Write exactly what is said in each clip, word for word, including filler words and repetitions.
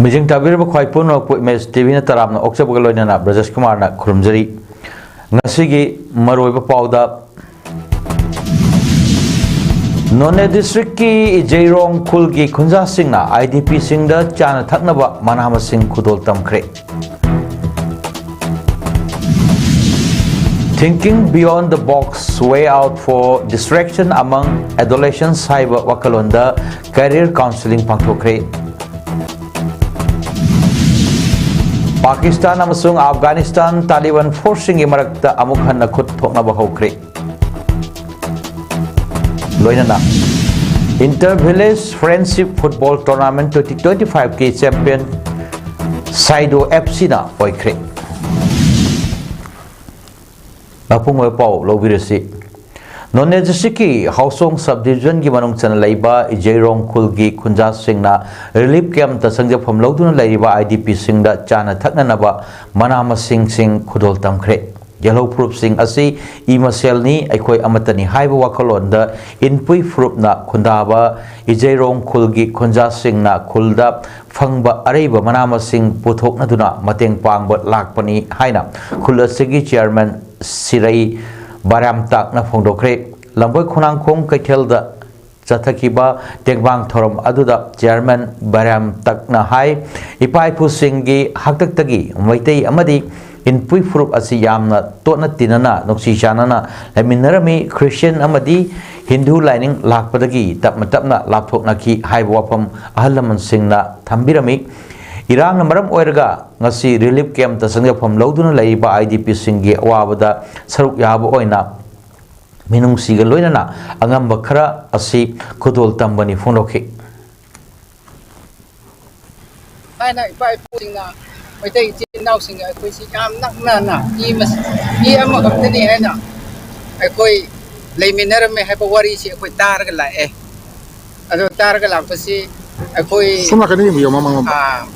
ꯃꯤꯖꯤꯡ ꯇꯥꯕꯤꯔꯤꯕ ꯈ꯭ꯋꯥꯏ ꯄꯨꯝꯅꯃꯛꯄꯨ ꯏꯃꯦꯖ ꯇꯤꯚꯤꯅ ꯇꯔꯥꯝꯅ ꯑꯣꯛꯆꯕꯒ ꯂꯣꯏꯅꯅ ꯕ꯭ꯔꯖꯦꯁ ꯀꯨꯃꯥꯔꯅ ꯈꯨꯔꯨꯝꯖꯔꯤ꯫ ꯉꯁꯤꯒꯤ ꯃꯔꯨꯑꯣꯏꯕ ꯄꯥꯎꯗ, ꯅꯣꯅꯦ ꯗꯤꯁꯇ꯭ꯔꯤꯛꯀꯤ ꯏꯖꯩꯔꯣꯡ ꯈꯨꯜꯒꯤ ꯈꯨꯟꯖꯥꯁꯤꯡꯅ ꯑꯥꯏ ꯗꯤ ꯄꯤꯁꯤꯡꯗ ꯆꯥꯅ ꯊꯛꯅꯕ ꯃꯅꯥ ꯃꯁꯤꯡ ꯈꯨꯗꯣꯜ ꯇꯝꯈ꯭ꯔꯦ꯫ Thinking Beyond the Box, Way Out for Distraction Among Adolescents ꯍꯥꯏꯕ ꯋꯥꯈꯜꯂꯣꯟꯗ career counselling ꯄꯥꯡꯊꯣꯛꯈ꯭ꯔꯦ꯫ ꯄꯥꯀꯤꯁꯇꯥꯟ ꯑꯃꯁꯨꯡ ꯑꯐꯒꯥꯅꯤꯁꯇꯥꯟ ꯇꯥꯂꯤꯕꯥꯟ ꯐꯣꯔꯁꯁꯤꯡꯒꯤ ꯃꯔꯛꯇ ꯑꯃꯨꯛ ꯍꯟꯅ ꯈꯨꯠ ꯊꯣꯛꯅꯕ ꯍꯧꯈ꯭ꯔꯦ꯫ ꯂꯣꯏꯅꯅ Inter Village Friendship Football Tournament twenty twenty five ꯀꯤ champion ꯁꯥꯏꯗꯣ ꯑꯦꯐ ꯁꯤꯅ ꯑꯣꯏꯈ꯭ꯔꯦ꯫ ꯃꯄꯨꯡ ꯑꯣꯏꯕ ꯄꯥꯎ ꯂꯧꯕꯤꯔꯁꯤ꯫ ꯅꯣꯅꯦ ꯗꯤꯁꯇ꯭ꯔꯤꯛꯀꯤ ꯍꯥꯎꯁꯣꯡ ꯁꯕ ꯗꯤꯕꯤꯖꯟꯒꯤ ꯃꯅꯨꯡ ꯆꯟꯅ ꯂꯩꯕ ꯏꯖꯩꯔꯣꯡ ꯈꯨꯜꯒꯤ ꯈꯨꯟꯖꯥꯁꯤꯡꯅ ꯔꯤꯂꯤꯐ ꯀꯦꯝꯞꯇ ꯆꯪꯖꯐꯝ ꯂꯧꯗꯨꯅ ꯂꯩꯔꯤꯕ ꯑꯥꯏ ꯗꯤ ꯄꯤꯁꯤꯡꯗ ꯆꯥꯅ ꯊꯛꯅꯅꯕ ꯃꯅꯥ ꯃꯁꯤꯡꯁꯤꯡ ꯈꯨꯗꯣꯜ ꯇꯝꯈ꯭ꯔꯦ꯫ ꯌꯦꯜꯍꯧ ꯐꯨꯔꯨꯞꯁꯤꯡ ꯑꯁꯤ ꯏ ꯃꯁꯦꯜꯅꯤ, ꯑꯩꯈꯣꯏ ꯑꯃꯠꯇꯅꯤ ꯍꯥꯏꯕ ꯋꯥꯈꯜꯂꯣꯟꯗ ꯏꯟꯄꯨꯏ ꯐꯨꯔꯨꯞꯅ ꯈꯨꯟꯗꯥꯕ ꯏꯖꯩꯔꯣꯡ ꯈꯨꯜꯒꯤ ꯈꯨꯟꯖꯥꯁꯤꯡꯅ ꯈꯨꯜꯗ ꯐꯪꯕ ꯑꯔꯩꯕ ꯃꯅꯥ ꯃꯁꯤꯡ ꯄꯨꯊꯣꯛꯅꯗꯨꯅ ꯃꯇꯦꯡ ꯄꯥꯡꯕ ꯂꯥꯛꯄꯅꯤ ꯍꯥꯏꯅ ꯈꯨꯜ ꯑꯁꯤꯒꯤ ꯆꯤꯌꯥꯔꯃꯦꯟ ꯁꯤꯔꯩ ꯕꯥꯔꯥꯝꯇꯥꯛꯅ ꯐꯣꯡꯗꯣꯛꯈ꯭ꯔꯦ꯫ ꯂꯝꯕꯣꯏ ꯈꯣꯡꯅꯥꯡꯈꯣꯡ ꯀꯩꯊꯦꯜꯗ ꯆꯠꯊꯈꯤꯕ ꯇꯦꯡꯕꯥꯡ ꯊꯧꯔꯝ ꯑꯗꯨꯗ ꯆꯤꯌꯥꯔꯃꯦꯟ ꯕꯥꯔꯥꯝꯇꯛꯅ ꯍꯥꯏ, ꯏꯄꯥ ꯏꯄꯨꯁꯤꯡꯒꯤ ꯍꯥꯛꯇꯛꯇꯒꯤ ꯃꯩꯇꯩ ꯑꯃꯗꯤ ꯏꯟꯄꯨꯏ ꯐꯨꯔꯨꯞ ꯑꯁꯤ ꯌꯥꯝꯅ ꯇꯣꯠꯅ ꯇꯤꯟꯅꯅ, ꯅꯨꯡꯁꯤ ꯆꯥꯟꯅꯅ ꯂꯩꯃꯤꯟꯅꯔꯝꯃꯤ꯫ ꯈ꯭ꯔꯤꯁꯇꯤꯌꯥꯟ ꯑꯃꯗꯤ ꯍꯤꯟꯗꯨ ꯂꯥꯏꯅꯤꯡ ꯂꯥꯛꯄꯗꯒꯤ ꯇꯞꯅ ꯇꯞꯅ ꯂꯥꯞꯊꯣꯛꯅꯈꯤ ꯍꯥꯏꯕ ꯋꯥꯐꯝ ꯑꯍꯜ ꯂꯃꯟꯁꯤꯡꯅ ꯊꯝꯕꯤꯔꯝꯃꯤ꯫ ꯏꯔꯥꯡꯅ ꯃꯔꯝ ꯑꯣꯏꯔꯒ ꯉꯁꯤ ꯔꯤꯂꯤꯐ ꯀꯦꯝꯞꯇ ꯆꯪꯖꯐꯝ ꯂꯧꯗꯨꯅ ꯂꯩꯔꯤꯕ ꯑꯥꯏ ꯗꯤ ꯄꯤꯁꯤꯡꯒꯤ ꯑꯋꯥꯕꯗ ꯁꯔꯨꯛ ꯌꯥꯕ ꯑꯣꯏꯅ ꯃꯤꯅꯨꯡꯁꯤꯒ ꯂꯣꯏꯅꯅ ꯑꯉꯝꯕ ꯈꯔ ꯑꯁꯤ ꯈꯨꯗꯣꯜ ꯇꯝꯕꯅꯤ ꯐꯣꯡꯗꯣꯛꯈꯤ꯫ ꯊꯥꯏꯅ ꯏꯄꯥ ꯏꯄꯨꯁꯤꯡꯅ ꯃꯩꯇꯩ ꯏꯆꯤꯟ ꯏꯅꯥꯎꯁꯤꯡꯒ ꯑꯩꯈꯣꯏꯁꯤ ꯌꯥꯝ ꯅꯛꯅꯅ ꯏ ꯃꯁ-, ꯏ ꯑꯃꯈꯛꯇꯅꯤ ꯍꯥꯏꯅ ꯑꯩꯈꯣꯏ ꯂꯩꯃꯤꯟꯅꯔꯝꯃꯦ ꯍꯥꯏꯕ ꯋꯥꯔꯤꯁꯤ ꯑꯩꯈꯣꯏ ꯇꯥꯔꯒ ꯂꯥꯛꯑꯦ꯫ ꯑꯗꯣ ꯇꯥꯔꯒ ꯂꯥꯛꯄꯁꯤ ꯑꯩꯈꯣꯏ, ꯁꯣꯝ ꯅꯥꯀꯟꯗ ꯌꯦꯡꯕꯤꯌꯣ, ꯃꯃꯥꯡꯂꯣꯝꯗ꯫ ꯑꯥ,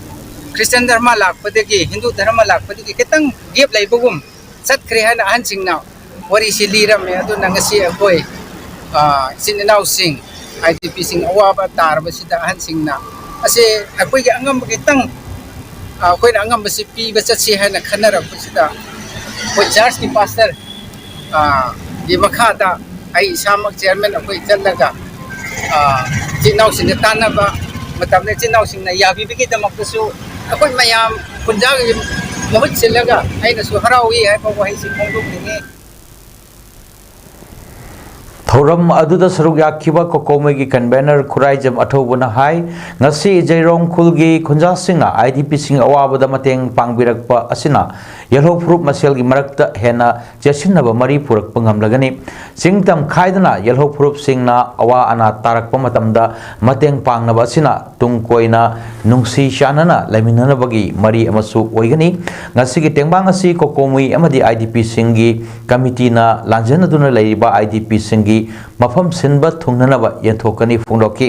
ꯈ꯭ꯔꯤꯁꯇꯤꯌꯥꯟ ꯙꯔꯃ ꯂꯥꯛꯄꯗꯒꯤ, ꯍꯤꯟꯗꯨ ꯙꯔꯃ ꯂꯥꯛꯄꯗꯒꯤ ꯈꯤꯇꯪ ꯒꯦꯞ ꯂꯩꯕꯒꯨꯝ ꯆꯠꯈ꯭ꯔꯦ ꯍꯥꯏꯅ ꯑꯍꯟꯁꯤꯡꯅ ꯋꯥꯔꯤꯁꯤ ꯂꯤꯔꯝꯃꯦ꯫ ꯑꯗꯨꯅ ꯉꯁꯤ ꯑꯩꯈꯣꯏ, ꯑꯥ, ꯏꯆꯤꯟ ꯏꯅꯥꯎꯁꯤꯡ, ꯑꯥꯏ ꯗꯤ ꯄꯤꯁꯤꯡ ꯑꯋꯥꯕ ꯇꯥꯔꯕꯁꯤꯗ ꯑꯍꯟꯁꯤꯡꯅ ꯑꯁꯦ ꯑꯩꯈꯣꯏꯒꯤ ꯑꯉꯝꯕ ꯈꯤꯇꯪ, ꯑ, ꯑꯩꯈꯣꯏꯅ ꯑꯉꯝꯕꯁꯤ ꯄꯤꯕ ꯆꯠꯁꯤ ꯍꯥꯏꯅ ꯈꯟꯅꯔꯛꯄꯁꯤꯗ, ꯑꯩꯈꯣꯏ ꯆꯔꯆꯀꯤ ꯄꯥꯁꯇꯔ, ꯑ, ꯒꯤ ꯃꯈꯥꯗ ꯑꯩ ꯏꯁꯥꯃꯛ ꯆꯤꯌꯔꯃꯦꯟ ꯑꯩꯈꯣꯏ ꯆꯠꯂꯒ, ꯑ, ꯏꯆꯤꯟ ꯏꯅꯥꯎꯁꯤꯡꯒ ꯇꯥꯟꯅꯕ ꯃꯇꯝꯗ ꯏꯆꯤꯟ ꯏꯅꯥꯎꯁꯤꯡꯅ ꯌꯥꯕꯤꯕꯒꯤꯗꯃꯛꯇꯁꯨ ꯑꯩꯈꯣꯏ ꯃꯌꯥꯝ ꯈꯨꯟꯖꯥꯒꯤ ꯃꯍꯨꯠ ꯁꯤꯜꯂꯒ ꯑꯩꯅꯁꯨ ꯍꯔꯥꯎꯏ ꯍꯥꯏꯕ ꯋꯥꯍꯩꯁꯤ ꯐꯣꯡꯗꯣꯛꯅꯤꯡꯉꯤ꯫ ꯊꯧꯔꯝ ꯑꯗꯨꯗ ꯁꯔꯨꯛ ꯌꯥꯈꯤꯕ ꯀꯣꯀꯣꯃꯤꯒꯤ ꯀꯟꯚꯦꯅꯔ ꯈꯨꯔꯥꯏꯖꯝ ꯑꯊꯧꯕꯅ ꯍꯥꯏ, ꯉꯁꯤ ꯏꯖꯩꯔꯣꯡ ꯈꯨꯜꯒꯤ ꯈꯨꯟꯖꯥꯁꯤꯡꯅ IDPꯁꯤꯡ ꯑꯋꯥꯕꯗ ꯃꯇꯦꯡ ꯄꯥꯡꯕꯤꯔꯛꯄ ꯑꯁꯤꯅ ꯌꯦꯜꯍꯧ ꯐꯨꯔꯨꯞ ꯃꯁꯦꯜꯒꯤ ꯃꯔꯛꯇ ꯍꯦꯟꯅ ꯆꯦꯠꯁꯤꯟꯅꯕ ꯃꯔꯤ ꯄꯨꯔꯛꯄ ꯉꯝꯂꯒꯅꯤ꯫ ꯆꯤꯡ ꯇꯝ ꯈꯥꯏꯗꯅ ꯌꯦꯜꯍꯧ ꯐꯨꯔꯨꯞꯁꯤꯡꯅ ꯑꯋꯥ ꯑꯅꯥ ꯇꯥꯔꯛꯄ ꯃꯇꯝꯗ ꯃꯇꯦꯡ ꯄꯥꯡꯅꯕ ꯑꯁꯤꯅ ꯇꯨꯡ ꯀꯣꯏꯅ ꯅꯨꯡꯁꯤ ꯆꯥꯟꯅꯅ ꯂꯩꯃꯤꯟꯅꯅꯕꯒꯤ ꯃꯔꯤ ꯑꯃꯁꯨ ꯑꯣꯏꯒꯅꯤ꯫ ꯉꯁꯤꯒꯤ ꯇꯦꯡꯕꯥꯡ ꯑꯁꯤ ꯀꯣꯀꯣꯃꯤ ꯑꯃꯗꯤ IDPꯁꯤꯡꯒꯤ ꯀꯃꯤꯇꯤꯅ ꯂꯥꯟꯖꯦꯟꯅꯗꯨꯅ ꯂꯩꯔꯤꯕ IDPꯁꯤꯡꯒꯤ ꯃꯐꯝ ꯁꯤꯟꯕ ꯊꯨꯡꯅꯅꯕ ꯌꯦꯟꯊꯣꯛꯀꯅꯤ ꯐꯣꯡꯗꯣꯛꯈꯤ꯫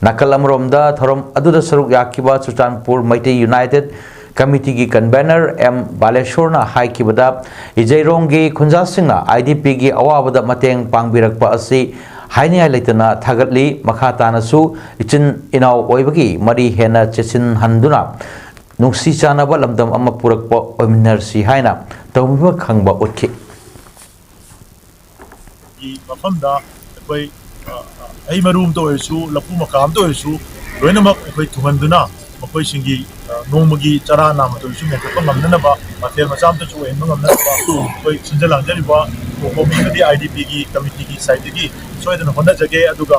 ꯅꯥꯀꯜ ꯑꯃꯔꯣꯝꯗ ꯊꯧꯔꯝ ꯑꯗꯨꯗ ꯁꯔꯨꯛ ꯌꯥꯈꯤꯕ ꯆꯨꯔꯆꯥꯟꯄꯨꯔ ꯃꯩꯇꯩ ꯌꯨꯅꯥꯏꯇꯦꯠ ꯀꯃꯤꯇꯤꯒꯤ ꯀꯟꯚꯦꯅꯔ ꯑꯦꯝ ꯕꯥꯂꯦꯁꯣꯔꯅ ꯍꯥꯏꯈꯤꯕꯗ, ꯏꯖꯩꯔꯣꯡꯒꯤ ꯈꯨꯟꯖꯥꯁꯤꯡꯅ IDPꯒꯤ ꯑꯋꯥꯕꯗ ꯃꯇꯦꯡ ꯄꯥꯡꯕꯤꯔꯛꯄ ꯑꯁꯤ ꯍꯥꯏꯅꯤꯡꯉꯥꯏ ꯂꯩꯇꯅ ꯊꯥꯒꯠꯂꯤ꯫ ꯃꯈꯥ ꯇꯥꯅꯁꯨ ꯏꯆꯤꯟ ꯏꯅꯥꯎ ꯑꯣꯏꯕꯒꯤ ꯃꯔꯤ ꯍꯦꯟꯅ ꯆꯦꯠꯁꯤꯟꯍꯟꯗꯨꯅ ꯅꯨꯡꯁꯤ ꯆꯥꯟꯅꯕ ꯂꯝꯗꯝ ꯑꯃ ꯄꯨꯔꯛꯄ ꯑꯣꯏꯃꯤꯟꯅꯔꯁꯤ ꯍꯥꯏꯅ ꯇꯧꯕꯤꯕ ꯈꯪꯕ ꯎꯠꯈꯤ꯫ ꯒꯤ ꯃꯐꯝꯗ ꯑꯩꯈꯣꯏ, ꯑ, ꯑ, ꯍꯩ ꯃꯔꯨ ꯑꯃꯇ ꯑꯣꯏꯔꯁꯨ, ꯂꯐꯨ ꯃꯀꯥ ꯑꯃꯇ ꯑꯣꯏꯔꯁꯨ, ꯂꯣꯏꯅꯃꯛ ꯑꯩꯈꯣꯏ ꯊꯨꯡꯍꯟꯗꯨꯅ ꯃꯈꯣꯏꯁꯤꯡꯒꯤ, ꯑ, ꯅꯣꯡꯃꯒꯤ ꯆꯔꯥ ꯅꯥꯝꯃꯇ ꯑꯣꯏꯔꯁꯨ ꯃꯦꯟꯈꯠꯄ ꯉꯝꯅꯅꯕ, ꯃꯊꯦꯜ ꯃꯆꯥ ꯑꯃꯇꯁꯨ ꯑꯣꯏꯍꯟꯕ ꯉꯝꯅꯅꯕ ꯑꯩꯈꯣꯏ ꯁꯤꯟꯖ ꯂꯥꯡꯖꯔꯤꯕ ꯀꯣꯀꯣꯃꯤ ꯑꯃꯗꯤ IDPꯒꯤ ꯀꯃꯤꯇꯤꯒꯤ ꯁꯥꯏꯠꯇꯒꯤ ꯁꯣꯏꯗꯅ ꯍꯣꯠꯅꯖꯒꯦ꯫ ꯑꯗꯨꯒ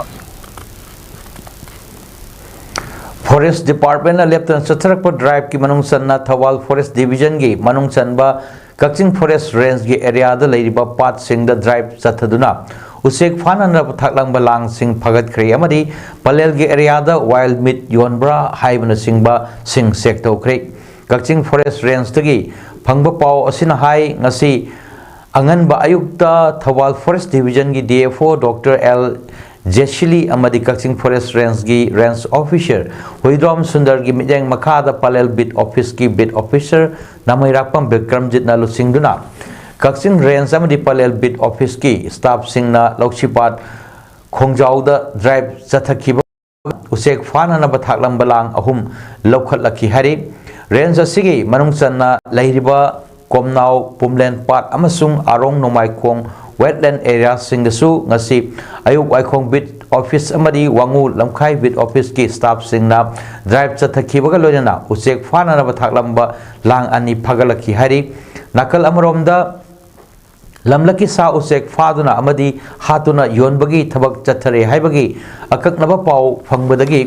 Forest Departmentꯅ ꯂꯦꯞꯇꯅ ꯆꯠꯊꯔꯛꯄ ꯗ꯭ꯔꯥꯏꯚꯀꯤ ꯃꯅꯨꯡ ꯆꯟꯅ ꯊꯧꯕꯥꯜ Forest Divisionꯒꯤ ꯃꯅꯨꯡ ꯆꯟꯕ ꯀꯛꯆꯤꯡ Forest Rangeꯒꯤ ꯑꯦꯔꯤꯌꯥꯗ ꯂꯩꯔꯤꯕ ꯄꯥꯠꯁꯤꯡꯗ ꯗ꯭ꯔꯥꯏꯚ ꯆꯠꯊꯗꯨꯅ ꯎꯆꯦꯛ ꯐꯥꯅꯅꯕ ꯊꯥꯛꯂꯝꯕ ꯂꯥꯡꯁꯤꯡ ꯐꯒꯠꯈ꯭ꯔꯦ ꯑꯃꯗꯤ ꯄꯂꯦꯜꯒꯤ ꯑꯦꯔꯤꯌꯥꯗ wild meat ꯌꯣꯟꯕ꯭ꯔꯥ ꯍꯥꯏꯕꯅꯆꯤꯡꯕꯁꯤꯡ ꯆꯦꯛ ꯇꯧꯈ꯭ꯔꯦ꯫ ꯀꯛꯆꯤꯡ Forest Rangeꯇꯒꯤ ꯐꯪꯕ ꯄꯥꯎ ꯑꯁꯤꯅ ꯍꯥꯏ, ꯉꯁꯤ ꯑꯉꯟꯕ ꯑꯌꯨꯛꯇ Thoubal Forest Divisionꯒꯤ DFO Doctor L ꯖꯦꯁꯤꯂꯤ ꯑꯃꯗꯤ ꯀꯛꯆꯤꯡ Forest Rangeꯒꯤ Range Officer ꯍꯨꯏꯗ꯭ꯔꯣꯝ ꯁꯨꯟꯗꯔꯒꯤ ꯃꯤꯠꯌꯦꯡ ꯃꯈꯥꯗ ꯄꯂꯦꯜ Beat Officeꯀꯤ Beat Officer ꯅꯥꯃꯩꯔꯥꯛꯄꯝ ꯕꯤꯀ꯭ꯔꯝꯖꯤꯠꯅ ꯂꯨꯆꯤꯡꯗꯨꯅ ꯀꯛꯆꯤꯡ Range ꯑꯃꯗꯤ ꯄꯂꯦꯜ Beat Officeꯀꯤ staffꯁꯤꯡꯅ ꯂꯧꯁꯤꯄꯥꯠ ꯈꯣꯡꯖꯥꯎꯗ ꯗ꯭ꯔꯥꯏꯚ ꯆꯠꯊꯈꯤꯕ ꯎꯆꯦꯛ ꯐꯥꯅꯅꯕ ꯊꯥꯛꯂꯝꯕ ꯂꯥꯡ ꯑꯍꯨꯝ ꯂꯧꯈꯠꯂꯛꯈꯤ ꯍꯥꯏꯔꯤ꯫ ꯔꯦꯟꯖ ꯑꯁꯤꯒꯤ ꯃꯅꯨꯡ ꯆꯟꯅ ꯂꯩꯔꯤꯕ ꯀꯣꯝꯅꯥꯎ, ꯄꯨꯝꯂꯦꯟ ꯄꯥꯠ ꯑꯃꯁꯨꯡ ꯑꯥꯔꯣꯡ ꯅꯣꯡꯃꯥꯏꯈꯣꯡ ꯋꯦꯠꯂꯦꯟ ꯑꯦꯔꯤꯌꯥꯁꯤꯡꯗꯁꯨ ꯉꯁꯤ ꯑꯌꯨꯛ ꯋꯥꯏꯈꯣꯡ ꯕꯤꯠ ꯑꯣꯐꯤꯁ ꯑꯃꯗꯤ ꯋꯥꯉꯨ ꯂꯝꯈꯥꯏ ꯕꯤꯠ ꯑꯣꯐꯤꯁꯀꯤ ꯁ꯭ꯇꯥꯐꯁꯤꯡꯅ ꯗ꯭ꯔꯥꯏꯚ ꯆꯠꯊꯈꯤꯕꯒ ꯂꯣꯏꯅꯅ ꯎꯆꯦꯛ ꯐꯥꯅꯅꯕ ꯊꯥꯛꯂꯝꯕ ꯂꯥꯡ ꯑꯅꯤ ꯐꯥꯒꯠꯂꯛꯈꯤ ꯍꯥꯏꯔꯤ꯫ ꯅꯥꯀꯜ ꯑꯃꯔꯣꯝꯗ, ꯂꯝꯂꯛꯀꯤ ꯁꯥ ꯎꯆꯦꯛ ꯐꯥꯗꯨꯅ ꯑꯃꯗꯤ ꯍꯥꯠꯇꯨꯅ ꯌꯣꯟꯕꯒꯤ ꯊꯕꯛ ꯆꯠꯊꯔꯦ ꯍꯥꯏꯕꯒꯤ ꯑꯀꯛꯅꯕ ꯄꯥꯎ ꯐꯪꯕꯗꯒꯤ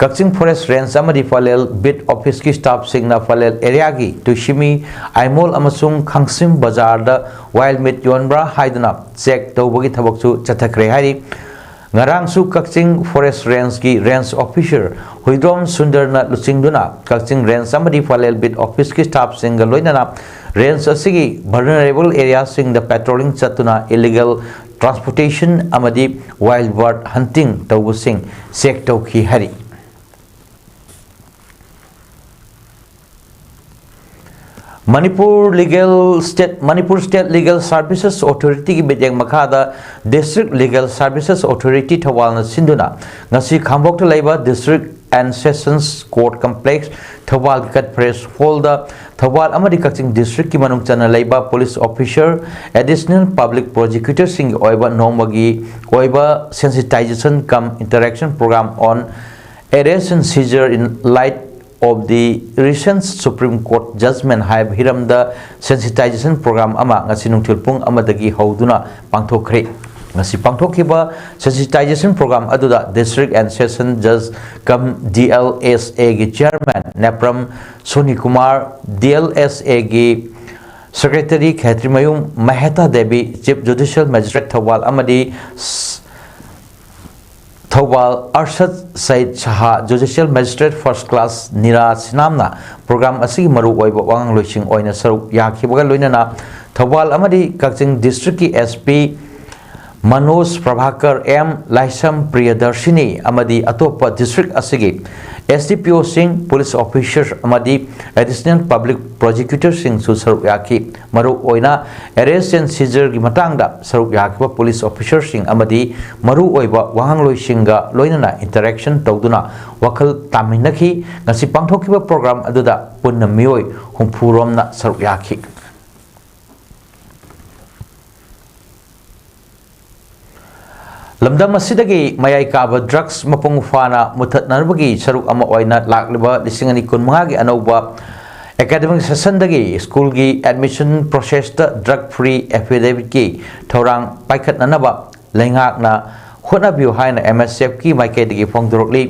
ꯀꯛꯆꯤꯡ ꯐꯣꯔꯦꯁ ꯔꯦꯟꯖ ꯑꯃꯗꯤ ꯄꯂꯦꯜ ꯕꯤꯠ ꯑꯣꯐꯤꯁꯀꯤ ꯁ꯭ꯇꯥꯐꯁꯤꯡꯅ ꯄꯂꯦꯜ ꯑꯦꯔꯤꯌꯥꯒꯤ ꯇꯨꯏꯁꯤꯃꯤ, ꯑꯥꯏꯃꯣꯜ ꯑꯃꯁꯨꯡ ꯈꯥꯡꯁꯤꯝ ꯕꯖꯥꯔꯗ ꯋꯥꯏꯜꯗ ꯃꯤꯠ ꯌꯣꯟꯕ꯭ꯔꯥ ꯍꯥꯏꯗꯨꯅ ꯆꯦꯛ ꯇꯧꯕꯒꯤ ꯊꯕꯛꯁꯨ ꯆꯠꯊꯈ꯭ꯔꯦ ꯍꯥꯏꯔꯤ꯫ ꯉꯔꯥꯡꯁꯨ ꯀꯛꯆꯤꯡ ꯐꯣꯔꯦꯁ ꯔꯦꯟꯖꯀꯤ ꯔꯦꯟꯖ ꯑꯣꯐꯤꯁꯔ ꯍꯨꯏꯗ꯭ꯔꯣꯝ ꯁꯨꯟꯗꯔꯅ ꯂꯨꯆꯤꯡꯗꯨꯅ ꯀꯛꯆꯤꯡ ꯔꯦꯟꯖ ꯑꯃꯗꯤ ꯄꯂꯦꯜ ꯕꯤꯠ ꯑꯣꯐꯤꯁꯀꯤ ꯁ꯭ꯇꯥꯐꯁꯤꯡꯒ ꯂꯣꯏꯅꯅ ꯔꯦꯟꯖ ꯑꯁꯤꯒꯤ ꯚꯜꯅꯔꯦꯕꯜ ꯑꯦꯔꯤꯌꯥꯁꯤꯡꯗ ꯄꯦꯇ꯭ꯔꯣꯂꯤꯡ ꯆꯠꯇꯨꯅ ꯏꯂꯤꯒꯦꯜ ꯇ꯭ꯔꯥꯟꯁꯄꯣꯔꯇꯦꯁꯟ ꯑꯃꯗꯤ ꯋꯥꯏꯜꯗ ꯕꯥꯔꯗ ꯍꯟꯇꯤꯡ ꯇꯧꯕꯁꯤꯡ ꯆꯦꯛ ꯇꯧꯈꯤ ꯍꯥꯏꯔꯤ꯫ Manipur legal state, Manipur state legal services ꯑꯣꯊꯣꯔꯤꯇꯤꯒꯤ ꯃꯤꯠꯌꯦꯡ ꯃꯈꯥꯗ ꯗꯤꯁꯇ꯭ꯔꯤꯛ ꯂꯤꯒꯦꯜ ꯁꯥꯔꯚꯤꯁꯦꯁ ꯑꯣꯊꯣꯔꯤꯇꯤ ꯊꯧꯕꯥꯜꯅ ꯁꯤꯟꯗꯨꯅ ꯉꯁꯤ ꯈꯥꯡꯕꯣꯛꯇ ꯂꯩꯕ district and sessions court complex ꯊꯧꯕꯥꯜꯒꯤ ꯀꯠ ꯐ꯭ꯔꯦꯁ ꯍꯣꯜꯗ ꯊꯧꯕꯥꯜ ꯑꯃꯗꯤ ꯀꯛꯆꯤꯡ ꯗꯤꯁꯇ꯭ꯔꯤꯛꯀꯤ ꯃꯅꯨꯡ ꯆꯟꯅ ꯂꯩꯕ ꯄꯨꯂꯤꯁ ꯑꯣꯐꯤꯁꯔ, ꯑꯦꯗꯤꯁꯅꯦꯜ ꯄꯕ꯭ꯂꯤꯛ ꯄ꯭ꯔꯣꯁꯤꯀ꯭ꯌꯨꯇꯔꯁꯤꯡꯒꯤ ꯑꯣꯏꯕ ꯅꯣꯡꯃꯒꯤ ꯑꯣꯏꯕ sensitisation cum interaction programme on arrest and seizure in light of the recent Supreme Court judgment ꯍꯥꯏꯕ ꯍꯤꯔꯝꯗ ꯁꯦꯟꯁꯤꯇꯥꯏꯖꯦꯁꯟ ꯄ꯭ꯔꯣꯒ꯭ꯔꯥꯝ ꯑꯃ ꯉꯁꯤ ꯅꯨꯡꯊꯤꯜ ꯄꯨꯡ ꯑꯃꯗꯒꯤ ꯍꯧꯗꯨꯅ ꯄꯥꯡꯊꯣꯛꯈ꯭ꯔꯦ꯫ ꯉꯁꯤ ꯄꯥꯡꯊꯣꯛꯈꯤꯕ ꯁꯦꯟꯁꯤꯇꯥꯏꯖꯦꯁꯟ ꯄ꯭ꯔꯣꯒ꯭ꯔꯥꯝ ꯑꯗꯨꯗ ꯗꯤꯁꯇ꯭ꯔꯤꯛ ꯑꯦꯟ ꯁꯦꯁꯟ ꯖꯖ ꯀꯝ ꯗꯤ ꯑꯦꯜ ꯑꯦꯁ ꯑꯦꯒꯤ chairman Nepram Soni Kumar, D L S ꯑꯦꯒꯤ secretary Khetrimayum Maheta Debi, chief judicial magistrate Thoubal ꯑꯃꯗꯤ ꯊꯧꯕꯥꯜ ꯑꯔꯁꯗ ꯁꯌꯤꯗ ꯁꯍꯥ, judicial magistrate first class Nira ꯁꯤꯅꯥꯝꯅ ꯄ꯭ꯔꯣꯒ꯭ꯔꯥꯝ ꯑꯁꯤꯒꯤ ꯃꯔꯨꯑꯣꯏꯕ ꯋꯥꯉꯥꯡꯂꯣꯏꯁꯤꯡ ꯑꯣꯏꯅ ꯁꯔꯨꯛ ꯌꯥꯈꯤꯕꯒ ꯂꯣꯏꯅꯅ ꯊꯧꯕꯥꯜ ꯑꯃꯗꯤ ꯀꯛꯆꯤꯡ ꯗꯤꯁꯇ꯭ꯔꯤꯛꯀꯤ S P Manoj Prabhakar M, ꯂꯥꯏꯁ꯭ꯔꯝ ꯄ꯭ꯔꯤꯌꯗꯔꯁꯤꯅꯤ ꯑꯃꯗꯤ ꯑꯇꯣꯞꯄ ꯗꯤꯁꯇ꯭ꯔꯤꯛ ꯑꯁꯤꯒꯤ ꯑꯦꯁ ꯗꯤ ꯄꯤ ꯑꯣꯁꯤꯡ, ꯄꯨꯂꯤꯁ ꯑꯣꯐꯤꯁꯔ ꯑꯃꯗꯤ ꯑꯦꯗꯤꯁꯅꯦꯜ ꯄꯕ꯭ꯂꯤꯛ ꯄ꯭ꯔꯣꯁꯤꯀ꯭ꯌꯨꯇꯔꯁꯤꯡꯁꯨ ꯁꯔꯨꯛ ꯌꯥꯈꯤ꯫ ꯃꯔꯨ ꯑꯣꯏꯅ ꯑꯦꯔꯦꯁ ꯑꯦꯟ ꯁꯤꯖꯔꯒꯤ ꯃꯇꯥꯡꯗ ꯁꯔꯨꯛ ꯌꯥꯈꯤꯕ ꯄꯨꯂꯤꯁ ꯑꯣꯐꯤꯁꯔꯁꯤꯡ ꯑꯃꯗꯤ ꯃꯔꯨ ꯑꯣꯏꯕ ꯋꯥꯉꯥꯡꯂꯣꯏꯁꯤꯡꯒ ꯂꯣꯏꯅꯅ ꯏꯟꯇꯔꯦꯛꯁꯟ ꯇꯧꯗꯨꯅ ꯋꯥꯈꯜ ꯇꯥꯃꯤꯟꯅꯈꯤ꯫ ꯉꯁꯤ ꯄꯥꯡꯊꯣꯛꯈꯤꯕ ꯄ꯭ꯔꯣꯒ꯭ꯔꯥꯝ ꯑꯗꯨꯗ ꯄꯨꯟꯅ ꯃꯤꯑꯣꯏ ꯍꯨꯝꯐꯨ ꯔꯣꯝꯅ ꯁꯔꯨꯛ ꯌꯥꯈꯤ꯫ ꯂꯝꯗꯝ ꯑꯁꯤꯗꯒꯤ ꯃꯌꯥꯏ ꯀꯥꯕ ꯗ꯭ꯔꯒꯁ ꯃꯄꯨꯡ ꯐꯥꯅ ꯃꯨꯊꯠꯅꯅꯕꯒꯤ ꯁꯔꯨꯛ ꯑꯃ ꯑꯣꯏꯅ ꯂꯥꯛꯂꯤꯕ ꯂꯤꯁꯤꯡ ꯑꯅꯤ ꯀꯨꯟꯃꯉꯥꯒꯤ ꯑꯅꯧꯕ ꯑꯦꯀꯥꯗꯃꯤꯛ ꯁꯦꯁꯟꯗꯒꯤ ꯁ꯭ꯀꯨꯜꯒꯤ ꯑꯦꯗꯃꯤꯁꯟ ꯄ꯭ꯔꯣꯁꯦꯁꯇ ꯗ꯭ꯔꯒ ꯐ꯭ꯔꯤ ꯑꯦꯐꯤꯗꯦꯕꯤꯠꯀꯤ ꯊꯧꯔꯥꯡ ꯄꯥꯏꯈꯠꯅꯅꯕ ꯂꯩꯉꯥꯛꯅ ꯍꯣꯠꯅꯕꯤꯌꯨ ꯍꯥꯏꯅ ꯑꯦꯝ ꯑꯦꯁ ꯑꯦꯐꯀꯤ ꯃꯥꯏꯀꯩꯗꯒꯤ ꯐꯣꯡꯗꯣꯔꯛꯂꯤ꯫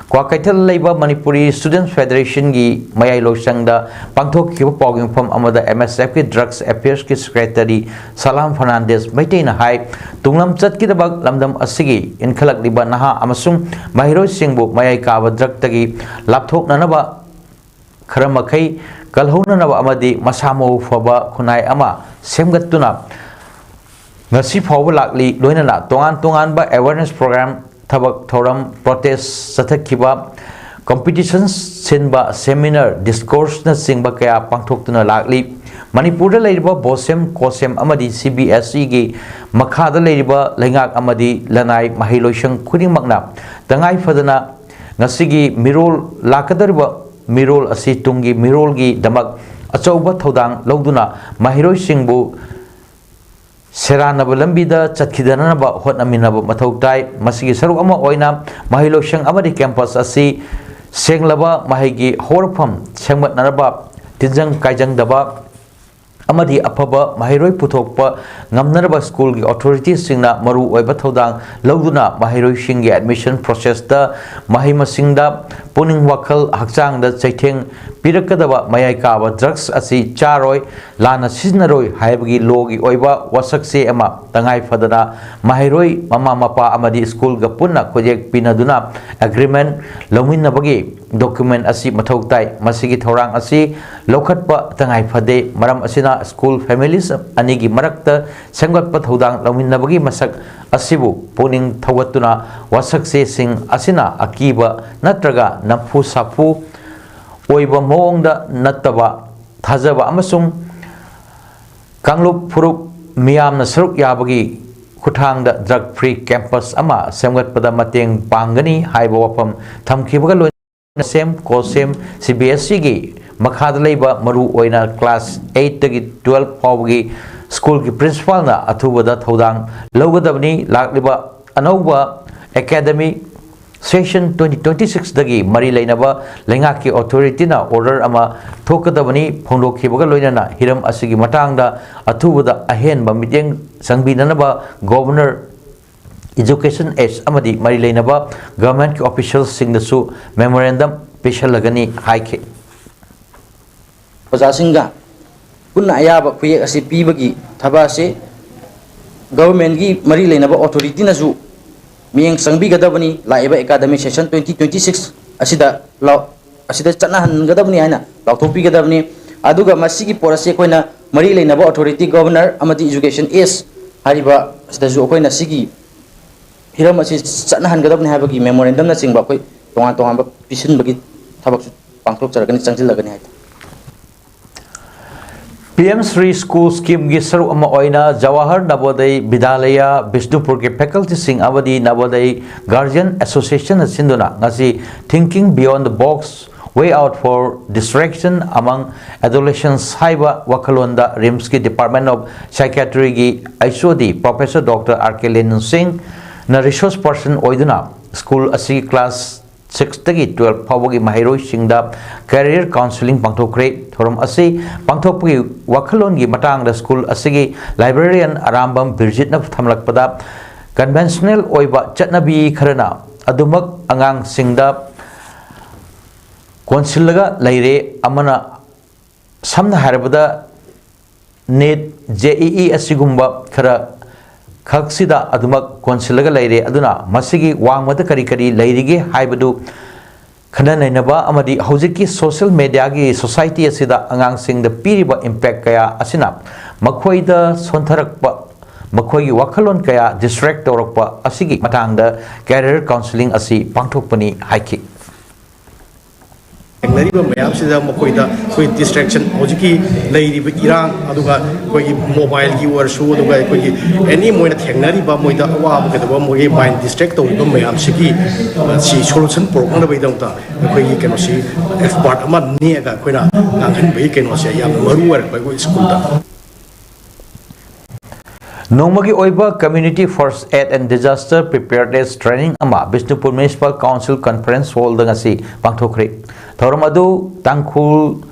ꯀ꯭ꯋꯥꯀꯩꯊꯦꯜ ꯂꯩꯕ ꯃꯅꯤꯄꯨꯔꯤ ꯁ꯭ꯇꯨꯗꯦꯟꯠꯁ ꯐꯦꯗꯔꯦꯁꯟꯒꯤ ꯃꯌꯥꯏ ꯂꯣꯏꯁꯪꯗ ꯄꯥꯡꯊꯣꯛꯈꯤꯕ ꯄꯥꯎꯒꯤ ꯃꯐꯝ ꯑꯃꯗ ꯑꯦꯝ ꯑꯦꯁ ꯑꯦꯐꯀꯤ ꯗ꯭ꯔꯒꯁ ꯑꯦꯐꯤꯌꯔꯁꯀꯤ ꯁꯦꯀ꯭ꯔꯦꯇꯔꯤ ꯁꯂꯥꯝ ꯐꯔꯅꯥꯟꯗꯦꯁ ꯃꯩꯇꯩꯅ ꯍꯥꯏ, ꯇꯨꯡꯂꯝꯆꯠꯀꯤꯗꯃꯛ ꯂꯝꯗꯝ ꯑꯁꯤꯒꯤ ꯏꯟꯈꯠꯂꯛꯂꯤꯕ ꯅꯍꯥ ꯑꯃꯁꯨꯡ ꯃꯍꯩꯔꯣꯏꯁꯤꯡꯕꯨ ꯃꯌꯥꯏ ꯀꯥꯕ ꯗ꯭ꯔꯒꯇꯒꯤ ꯂꯥꯞꯊꯣꯛꯅꯅꯕ, ꯈꯔ ꯃꯈꯩ ꯀꯜꯍꯧꯅꯅꯕ ꯑꯃꯗꯤ ꯃꯁꯥ ꯃꯎ ꯐꯕ ꯈꯨꯟꯅꯥꯏ ꯑꯃ ꯁꯦꯝꯒꯠꯇꯨꯅ ꯉꯁꯤ ꯐꯥꯎꯕ ꯂꯥꯛꯂꯤ꯫ ꯂꯣꯏꯅꯅ ꯇꯣꯉꯥꯟ ꯇꯣꯉꯥꯟꯕ ꯑꯦꯋꯦꯔꯅꯦꯁ ꯄ꯭ꯔꯣꯒ꯭ꯔꯥꯝ, ꯊꯕꯛ ꯊꯧꯔꯝ, ꯄ꯭ꯔꯣꯇꯦꯁ ꯆꯠꯊꯈꯤꯕ, ꯀꯝꯄꯤꯇꯤꯁꯟ ꯁꯤꯟꯕ, ꯁꯦꯃꯤꯅꯥꯔ, ꯗꯤꯁꯀꯣꯔꯁꯅꯆꯤꯡꯕ ꯀꯌꯥ ꯄꯥꯡꯊꯣꯛꯇꯨꯅ ꯂꯥꯛꯂꯤ꯫ ꯃꯅꯤꯄꯨꯔꯗ ꯂꯩꯔꯤꯕ ꯕꯣꯁꯦꯝ, ꯀꯣꯁꯦꯝ ꯑꯃꯗꯤ ꯁꯤ ꯕꯤ ꯑꯦꯁ ꯏꯒꯤ ꯃꯈꯥꯗ ꯂꯩꯔꯤꯕ ꯂꯩꯉꯥꯛ ꯑꯃꯗꯤ ꯂꯅꯥꯏ ꯃꯍꯩ ꯂꯣꯏꯁꯪ ꯈꯨꯗꯤꯡꯃꯛꯅ ꯇꯉꯥꯏ ꯐꯗꯅ ꯉꯁꯤꯒꯤ ꯃꯤꯔꯣꯜ, ꯂꯥꯛꯀꯗꯧꯔꯤꯕ ꯃꯤꯔꯣꯜ ꯑꯁꯤ ꯇꯨꯡꯒꯤ ꯃꯤꯔꯣꯜꯒꯤꯗꯃꯛ ꯑꯆꯧꯕ ꯊꯧꯗꯥꯡ ꯂꯧꯗꯨꯅ ꯃꯍꯩꯔꯣꯏꯁꯤꯡꯕꯨ ꯁꯦꯔꯥꯟꯅꯕ ꯂꯝꯕꯤꯗ ꯆꯠꯈꯤꯗꯅꯕ ꯍꯣꯠꯅꯃꯤꯟꯅꯕ ꯃꯊꯧ ꯇꯥꯏ꯫ ꯃꯁꯤꯒꯤ ꯁꯔꯨꯛ ꯑꯃ ꯑꯣꯏꯅ ꯃꯍꯩ ꯂꯣꯏꯁꯪ ꯑꯃꯗꯤ ꯀꯦꯝꯄꯁ ꯑꯁꯤ ꯁꯦꯡꯂꯕ ꯃꯍꯩꯒꯤ ꯍꯧꯔꯛꯐꯝ ꯁꯦꯝꯒꯠꯅꯅꯕ ꯇꯤꯟꯖꯪ ꯀꯥꯏꯖꯪꯗꯕ ꯑꯃꯗꯤ ꯑꯐꯕ ꯃꯍꯩꯔꯣꯏ ꯄꯨꯊꯣꯛꯄ ꯉꯝꯅꯅꯕ ꯁ꯭ꯀꯨꯜꯒꯤ ꯑꯣꯊꯣꯔꯤꯇꯤꯁꯤꯡꯅ ꯃꯔꯨ ꯑꯣꯏꯕ ꯊꯧꯗꯥꯡ ꯂꯧꯗꯨꯅ ꯃꯍꯩꯔꯣꯏꯁꯤꯡꯒꯤ ꯑꯦꯗꯃꯤꯁꯟ ꯄ꯭ꯔꯣꯁꯦꯁꯇ ꯃꯍꯩ ꯃꯁꯤꯡꯗ ꯄꯨꯛꯅꯤꯡ ꯋꯥꯈꯜ ꯍꯛꯆꯥꯡꯗ ꯆꯩꯊꯦꯡ ꯄꯤꯔꯛꯀꯗꯕ ꯃꯌꯥꯏ ꯀꯥꯕ ꯗ꯭ꯔꯒꯁ ꯑꯁꯤ ꯆꯥꯔꯣꯏ, ꯂꯥꯟꯅ ꯁꯤꯖꯤꯟꯅꯔꯣꯏ ꯍꯥꯏꯕꯒꯤ ꯂꯣꯒꯤ ꯑꯣꯏꯕ ꯋꯥꯁꯛꯆꯦ ꯑꯃ ꯇꯉꯥꯏ ꯐꯗꯅ ꯃꯍꯩꯔꯣꯏ, ꯃꯃꯥ ꯃꯄꯥ ꯑꯃꯗꯤ ꯁ꯭ꯀꯨꯜꯒ ꯄꯨꯟꯅ ꯈꯨꯠꯌꯦꯛ ꯄꯤꯅꯗꯨꯅ ꯑꯦꯒ꯭ꯔꯤꯃꯦꯟ ꯂꯧꯃꯤꯟꯅꯕꯒꯤ document ꯑꯁꯤ ꯃꯊꯧ ꯇꯥꯏ꯫ ꯃꯁꯤꯒꯤ ꯊꯧꯔꯥꯡ ꯑꯁꯤ ꯂꯧꯈꯠꯄ ꯇꯉꯥꯏ ꯐꯗꯦ꯫ ꯃꯔꯝ ꯑꯁꯤꯅ, school families ꯑꯅꯤꯒꯤ ꯃꯔꯛꯇ ꯁꯦꯝꯒꯠꯄ ꯊꯧꯗꯥꯡ ꯂꯧꯃꯤꯟꯅꯕꯒꯤ ꯃꯁꯛ ꯑꯁꯤꯕꯨ ꯄꯨꯛꯅꯤꯡ ꯊꯧꯒꯠꯇꯨꯅ, ꯋꯥꯁꯛ ꯆꯦꯁꯤꯡ ꯑꯁꯤꯅ ꯑꯀꯤꯕ ꯅꯠꯇ꯭ꯔꯒ ꯅꯝꯐꯨ ꯁꯥꯐꯨ ꯑꯣꯏꯕ ꯃꯑꯣꯡꯗ ꯅꯠꯇꯕ, ꯊꯥꯖꯕ ꯑꯃꯁꯨꯡ ꯀꯥꯡꯂꯨꯞ ꯐꯨꯔꯨꯞ ꯃꯤꯌꯥꯝꯅ ꯁꯔꯨꯛ ꯌꯥꯕꯒꯤ ꯈꯨꯠꯊꯥꯡꯗ drug free campus ꯑꯃ ꯁꯦꯝꯒꯠꯄꯗ ꯃꯇꯦꯡ ꯄꯥꯡꯒꯅꯤ ꯍꯥꯏꯕ ꯋꯥꯐꯝ ꯊꯝꯈꯤꯕꯒ ꯂꯣꯏꯅꯅ, ꯁꯦꯝ ꯀꯣꯁꯦꯝ ꯁꯤ ꯕꯤ ꯑꯦꯁ ꯏꯒꯤ ꯃꯈꯥꯗ ꯂꯩꯕ ꯃꯔꯨ ꯑꯣꯏꯅ class eight ꯇꯒꯤ twelve ꯐꯥꯎꯕꯒꯤ school ꯒꯤ principal ꯅ ꯑꯊꯨꯕꯗ ꯊꯧꯗꯥꯡ ꯂꯧꯒꯗꯕꯅꯤ꯫ ꯂꯥꯛꯂꯤꯕ ꯑꯅꯧꯕ academic session twenty twenty six ꯗꯒꯤ ꯃꯔꯤ ꯂꯩꯅꯕ ꯂꯩꯉꯥꯛꯀꯤ authority ꯅ order ꯑꯃ ꯊꯣꯛꯀꯗꯕꯅꯤ꯫ ꯐꯣꯡꯗꯣꯛꯈꯤꯕꯒ ꯂꯣꯏꯅꯅ ꯍꯤꯔꯝ ꯑꯁꯤꯒꯤ ꯃꯇꯥꯡꯗ ꯑꯊꯨꯕꯗ ꯑꯍꯦꯟꯕ ꯃꯤꯠꯌꯦꯡ ꯆꯪꯕꯤꯅꯅꯕ Governor, Education S ꯑꯃꯗꯤ ꯃꯔꯤ ꯂꯩꯅꯕ government ꯀꯤ official ꯁꯤꯡꯗꯁꯨ memorandum ꯄꯤꯁꯜꯂꯒꯅꯤ ꯍꯥꯏꯈꯤ꯫ ꯑꯣꯖꯥꯁꯤꯡꯒ ꯄꯨꯟꯅ ꯑꯌꯥꯕ ꯈꯨꯌꯦꯛ ꯑꯁꯤ ꯄꯤꯕꯒꯤ ꯊꯕꯛ ꯑꯁꯤ government ꯀꯤ ꯃꯔꯤ ꯂꯩꯅꯕ authority ꯅꯁꯨ ꯃꯤꯠꯌꯦꯡ ꯆꯪꯕꯤꯒꯗꯕꯅꯤ꯫ ꯂꯥꯛꯏꯕ academic session twenty twenty six ꯑꯁꯤꯗ ꯂꯥꯎ-, ꯑꯁꯤꯗ ꯆꯠꯅꯍꯟꯒꯗꯕꯅꯤ ꯍꯥꯏꯅ ꯂꯥꯎꯊꯣꯛꯄꯤꯒꯗꯕꯅꯤ꯫ ꯑꯗꯨꯒ ꯃꯁꯤꯒꯤ ꯄꯣꯠ ꯑꯁꯤ ꯑꯩꯈꯣꯏꯅ ꯃꯔꯤ ꯂꯩꯅꯕ authority, Governor ꯑꯃꯗꯤ Education S ꯍꯥꯏꯔꯤꯕ ꯑꯁꯤꯗꯁꯨ ꯑꯩꯈꯣꯏꯅ ꯁꯤꯒꯤ ꯍꯤꯔꯝ ꯑꯁꯤ ꯆꯠꯅꯍꯟꯒꯗꯕꯅꯤ ꯍꯥꯏꯕꯒꯤ memorandum ꯅꯆꯤꯡꯕ ꯑꯩꯈꯣꯏ ꯇꯣꯉꯥꯟ ꯇꯣꯉꯥꯟꯕ ꯄꯤꯁꯤꯟꯕꯒꯤ ꯊꯕꯛꯁꯨ ꯄꯥꯡꯊꯣꯛꯆꯔꯒꯅꯤ, ꯆꯪꯁꯤꯜꯂꯒꯅꯤ ꯍꯥꯏꯇꯥꯔꯦ꯫ P M Shri School Scheme ꯒꯤ ꯁꯔꯨꯛ ꯑꯃ ꯑꯣꯏꯅ ꯖꯋꯥꯍꯔ ꯅꯕꯣꯗꯌ ꯕꯤꯗ꯭ꯌꯥꯂꯌ ꯕꯤꯁꯅꯨꯄꯨꯔꯒꯤ faculty ꯁꯤꯡ ꯑꯃꯗꯤ ꯅꯕꯣꯗꯌ Guardian Association ꯅ ꯁꯤꯟꯗꯨꯅ ꯉꯁꯤ Thinking Beyond the Box, Way Out for Distraction Among Adolescents ꯍꯥꯏꯕ ꯋꯥꯈꯜꯂꯣꯟꯗ RIMS ꯀꯤ Department of Psychiatry ꯒꯤ H O D Professor Doctor R K Leninsing ꯅ resource person ꯑꯣꯏꯗꯨꯅ school ꯑꯁꯤꯒꯤ class six ꯇꯒꯤ twelve ꯐꯥꯎꯕꯒꯤ ꯃꯍꯩꯔꯣꯏꯁꯤꯡꯗ career counselling ꯄꯥꯡꯊꯣꯛꯈ꯭ꯔꯦ꯫ ꯊꯧꯔꯝ ꯑꯁꯤ ꯄꯥꯡꯊꯣꯛꯄꯒꯤ ꯋꯥꯈꯜꯂꯣꯟꯒꯤ ꯃꯇꯥꯡꯗ school ꯑꯁꯤꯒꯤ librarian ꯑꯔꯥꯝꯕꯝ ꯕꯤꯔꯖꯤꯠꯅ ꯊꯝꯂꯛꯄꯗ, conventional ꯑꯣꯏꯕ ꯆꯠꯅꯕꯤ ꯈꯔꯅ ꯑꯗꯨꯃꯛ ꯑꯉꯥꯡꯁꯤꯡꯗ ꯀꯣꯟꯁꯤꯜꯂꯒ ꯂꯩꯔꯦ꯫ ꯑꯃꯅ, ꯁꯝꯅ ꯍꯥꯏꯔꯕꯗ, NEET, JEE ꯑꯁꯤꯒꯨꯝꯕ ꯈꯔ ꯈꯛꯁꯤꯗ ꯑꯗꯨꯃꯛ ꯀꯣꯟꯁꯤꯜꯂꯒ ꯂꯩꯔꯦ꯫ ꯑꯗꯨꯅ ꯃꯁꯤꯒꯤ ꯋꯥꯡꯃꯗ ꯀꯔꯤ ꯀꯔꯤ ꯂꯩꯔꯤꯒꯦ ꯍꯥꯏꯕꯗꯨ ꯈꯟꯅ ꯅꯩꯅꯕ ꯑꯃꯗꯤ ꯍꯧꯖꯤꯛꯀꯤ social mediaꯒꯤ society ꯑꯁꯤꯗ ꯑꯉꯥꯡꯁꯤꯡꯗ ꯄꯤꯔꯤꯕ impact ꯀꯌꯥ ꯑꯁꯤꯅ ꯃꯈꯣꯏꯗ ꯁꯣꯟꯊꯔꯛꯄ, ꯃꯈꯣꯏꯒꯤ ꯋꯥꯈꯜꯂꯣꯟ ꯀꯌꯥ distract ꯇꯧꯔꯛꯄ ꯑꯁꯤꯒꯤ ꯃꯇꯥꯡꯗ career counselling ꯑꯁꯤ ꯄꯥꯡꯊꯣꯛꯄꯅꯤ ꯍꯥꯏꯈꯤ꯫ ꯊꯦꯡꯅꯔꯤꯕ ꯃꯌꯥꯝꯁꯤꯗ ꯃꯈꯣꯏꯗ ꯑꯩꯈꯣꯏ distraction, ꯍꯧꯖꯤꯛꯀꯤ ꯂꯩꯔꯤꯕ ꯏꯔꯥꯡ, ꯑꯗꯨꯒ ꯑꯩꯈꯣꯏꯒꯤ mobileꯒꯤ ꯑꯣꯏꯔꯁꯨ, ꯑꯗꯨꯒ ꯑꯩꯈꯣꯏꯒꯤ any ꯃꯣꯏꯅ ꯊꯦꯡꯅꯔꯤꯕ, ꯃꯣꯏꯗ ꯑꯋꯥꯕ ꯀꯩꯗꯧꯕ, ꯃꯣꯏꯒꯤ mind distract ꯇꯧꯔꯤꯕ ꯃꯌꯥꯝꯁꯤꯒꯤ, ꯑ, ꯁꯤ solution ꯄꯨꯔꯛꯅꯕꯒꯤꯗꯃꯛꯇ ꯑꯩꯈꯣꯏꯒꯤ ꯀꯩꯅꯣꯁꯤ expert ꯑꯃ ꯅꯦꯛꯑꯒ ꯑꯩꯈꯣꯏꯅ ꯉꯥꯡꯍꯟꯕꯒꯤ ꯀꯩꯅꯣꯁꯦ ꯌꯥꯝꯅ ꯃꯔꯨ ꯑꯣꯏꯔꯛꯄ ꯑꯩꯈꯣꯏ ꯁ꯭ꯀꯨꯜꯗ꯫ ꯅꯣꯡꯃꯒꯤ ꯑꯣꯏꯕ Community First Aid and Disaster Preparedness Training ꯑꯃ ꯕꯤꯁꯅꯨꯄꯨꯔ Municipal Council Conference Hallꯗ ꯉꯁꯤ ꯄꯥꯡꯊꯣꯛꯈ꯭ꯔꯦ꯫ ꯊꯧꯔꯝ ꯑꯗꯨ ꯇꯥꯡꯈꯨꯜ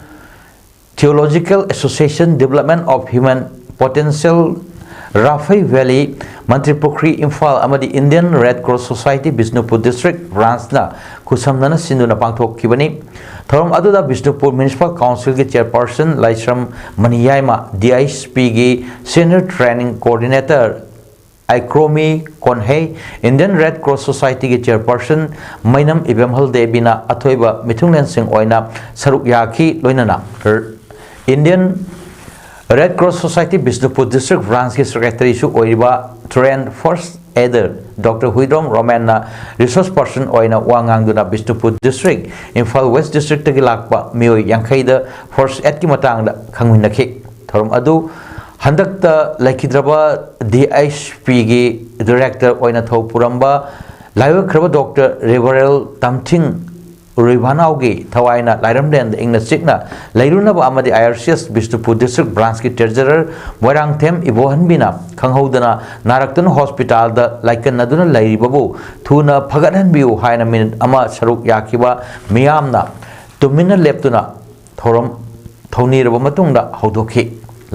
Theological Association, Development of Human Potential, ꯔꯥꯐꯩ Valley, ꯃꯟꯇ꯭ꯔꯤ ꯄꯨꯈ꯭ꯔꯤ, ꯏꯝꯐꯥꯜ ꯑꯃꯗꯤ Indian Red Cross Society Bishnupur District Branchꯅ ꯈꯨꯠꯁꯝꯅꯅ ꯁꯤꯟꯗꯨꯅ ꯄꯥꯡꯊꯣꯛꯈꯤꯕꯅꯤ꯫ ꯊꯧꯔꯝ ꯑꯗꯨꯗ ꯕꯤꯁꯅꯨꯄꯨꯔ Municipal Councilꯒꯤ Chairperson ꯂꯥꯏꯁ꯭ꯔꯝ ꯃꯅꯤꯌꯥꯏꯃ, DISPꯒꯤ Senior Training Coordinator ꯑꯥꯏꯀ꯭ꯔꯣꯃꯤ ꯀꯣꯟꯍꯩ, Indian Red Cross Societyꯒꯤ Chairperson ꯃꯩꯅꯝ ꯏꯕꯦꯝꯍꯜ ꯗꯦꯕꯤꯅ ꯑꯊꯣꯏꯕ ꯃꯤꯊꯨꯡꯂꯦꯟꯁꯤꯡ ꯑꯣꯏꯅ ꯁꯔꯨꯛ ꯌꯥꯈꯤ꯫ ꯂꯣꯏꯅꯅ Indian Red Cross Society Bishnupur District Branchꯀꯤ Secretaryꯁꯨ ꯑꯣꯏꯔꯤꯕ trained first aider Doctor Huidrom ꯔꯣꯃꯦꯟꯅ resource person ꯑꯣꯏꯅ ꯋꯥ ꯉꯥꯡꯗꯨꯅ ꯕꯤꯁꯅꯨꯄꯨꯔ District, ꯏꯝꯐꯥꯜ West Districtꯇꯒꯤ ꯂꯥꯛꯄ ꯃꯤꯑꯣꯏ ꯌꯥꯡꯈꯩꯗ first aidꯀꯤ ꯃꯇꯥꯡꯗ ꯈꯪꯃꯤꯟꯅꯈꯤ꯫ ꯊꯧꯔꯝ ꯑꯗꯨ ꯍꯟꯗꯛꯇ ꯂꯩꯈꯤꯗ꯭ꯔꯕ DISPꯒꯤ Director ꯑꯣꯏꯅ ꯊꯧ ꯄꯨꯔꯝꯕ ꯂꯥꯏꯑꯣꯏꯈ꯭ꯔꯕ Doctor Reverend ꯇꯝꯊꯤꯡ ꯔꯨꯏꯚꯥꯅꯥꯎꯒꯤ ꯊꯋꯥꯏꯅ ꯂꯥꯏꯔꯝꯂꯦꯟꯗ ꯏꯪꯅ ꯆꯤꯛꯅ ꯂꯩꯔꯨꯅꯕ ꯑꯃꯗꯤ IRCS Bishnupur District Branchꯀꯤ Treasurer Moirangthem ꯏꯕꯣꯍꯟꯕꯤꯅ ꯈꯪꯍꯧꯗꯅ ꯅꯥꯔꯛꯇꯨꯅ hospitalꯗ ꯂꯥꯏꯀꯠꯅꯗꯨꯅ ꯂꯩꯔꯤꯕꯕꯨ ꯊꯨꯅ ꯐꯒꯠꯍꯟꯕꯤꯌꯨ ꯍꯥꯏꯅ minute ꯑꯃ ꯁꯔꯨꯛ ꯌꯥꯈꯤꯕ ꯃꯤꯌꯥꯝꯅ ꯇꯨꯃꯤꯟꯅ ꯂꯦꯞꯇꯨꯅ ꯊꯧꯔꯝ ꯊꯧꯅꯤꯔꯕ ꯃꯇꯨꯡꯗ ꯍꯧꯗꯣꯛꯈꯤ꯫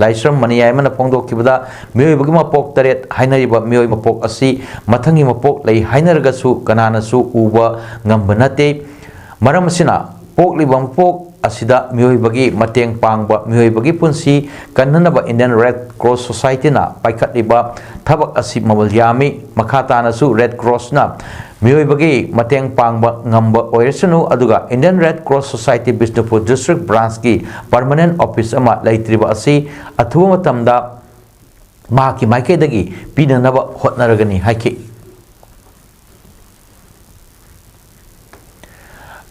ꯂꯥꯏꯁ꯭ꯔꯝ ꯃꯅꯤꯌꯥꯏꯃꯅ ꯐꯣꯡꯗꯣꯛꯈꯤꯕꯗ, ꯃꯤꯑꯣꯏꯕꯒꯤ ꯃꯄꯣꯛ ꯇꯔꯦꯠ ꯍꯥꯏꯅꯔꯤꯕ ꯃꯤꯑꯣꯏ ꯃꯄꯣꯛ ꯑꯁꯤ ꯃꯊꯪꯒꯤ ꯃꯄꯣꯛ ꯂꯩ ꯍꯥꯏꯅꯔꯒꯁꯨ ꯀꯅꯥꯅꯁꯨ ꯎꯕ ꯉꯝꯕ ꯅꯠꯇꯦ꯫ ꯃꯔꯝ ꯑꯁꯤꯅ ꯄꯣꯛꯂꯤꯕ ꯃꯄꯣꯛ ꯑꯁꯤꯗ ꯃꯤꯑꯣꯏꯕꯒꯤ ꯃꯇꯦꯡ ꯄꯥꯡꯕ, ꯃꯤꯑꯣꯏꯕꯒꯤ ꯄꯨꯟꯁꯤ ꯀꯟꯅꯅꯕ Indian Red Cross Society-ꯅ ꯄꯥꯏꯈꯠꯂꯤꯕ ꯊꯕꯛ ꯑꯁꯤ ꯃꯃꯜ ꯌꯥꯝꯃꯤ꯫ ꯃꯈꯥ ꯇꯥꯅꯁꯨ Red Cross-ꯅ ꯃꯤꯑꯣꯏꯕꯒꯤ ꯃꯇꯦꯡ ꯄꯥꯡꯕ ꯉꯝꯕ ꯑꯣꯏꯔꯁꯅꯨ, ꯑꯗꯨꯒ Indian Red Cross Society Bishnupur District Branch-ꯀꯤ permanent office ꯑꯃ ꯂꯩꯇ꯭ꯔꯤꯕ ꯑꯁꯤ ꯑꯊꯨꯕ ꯃꯇꯝꯗ ꯃꯍꯥꯛꯀꯤ ꯃꯥꯏꯀꯩꯗꯒꯤ ꯄꯤꯅꯅꯕ ꯍꯣꯠꯅꯔꯒꯅꯤ ꯍꯥꯏꯈꯤ꯫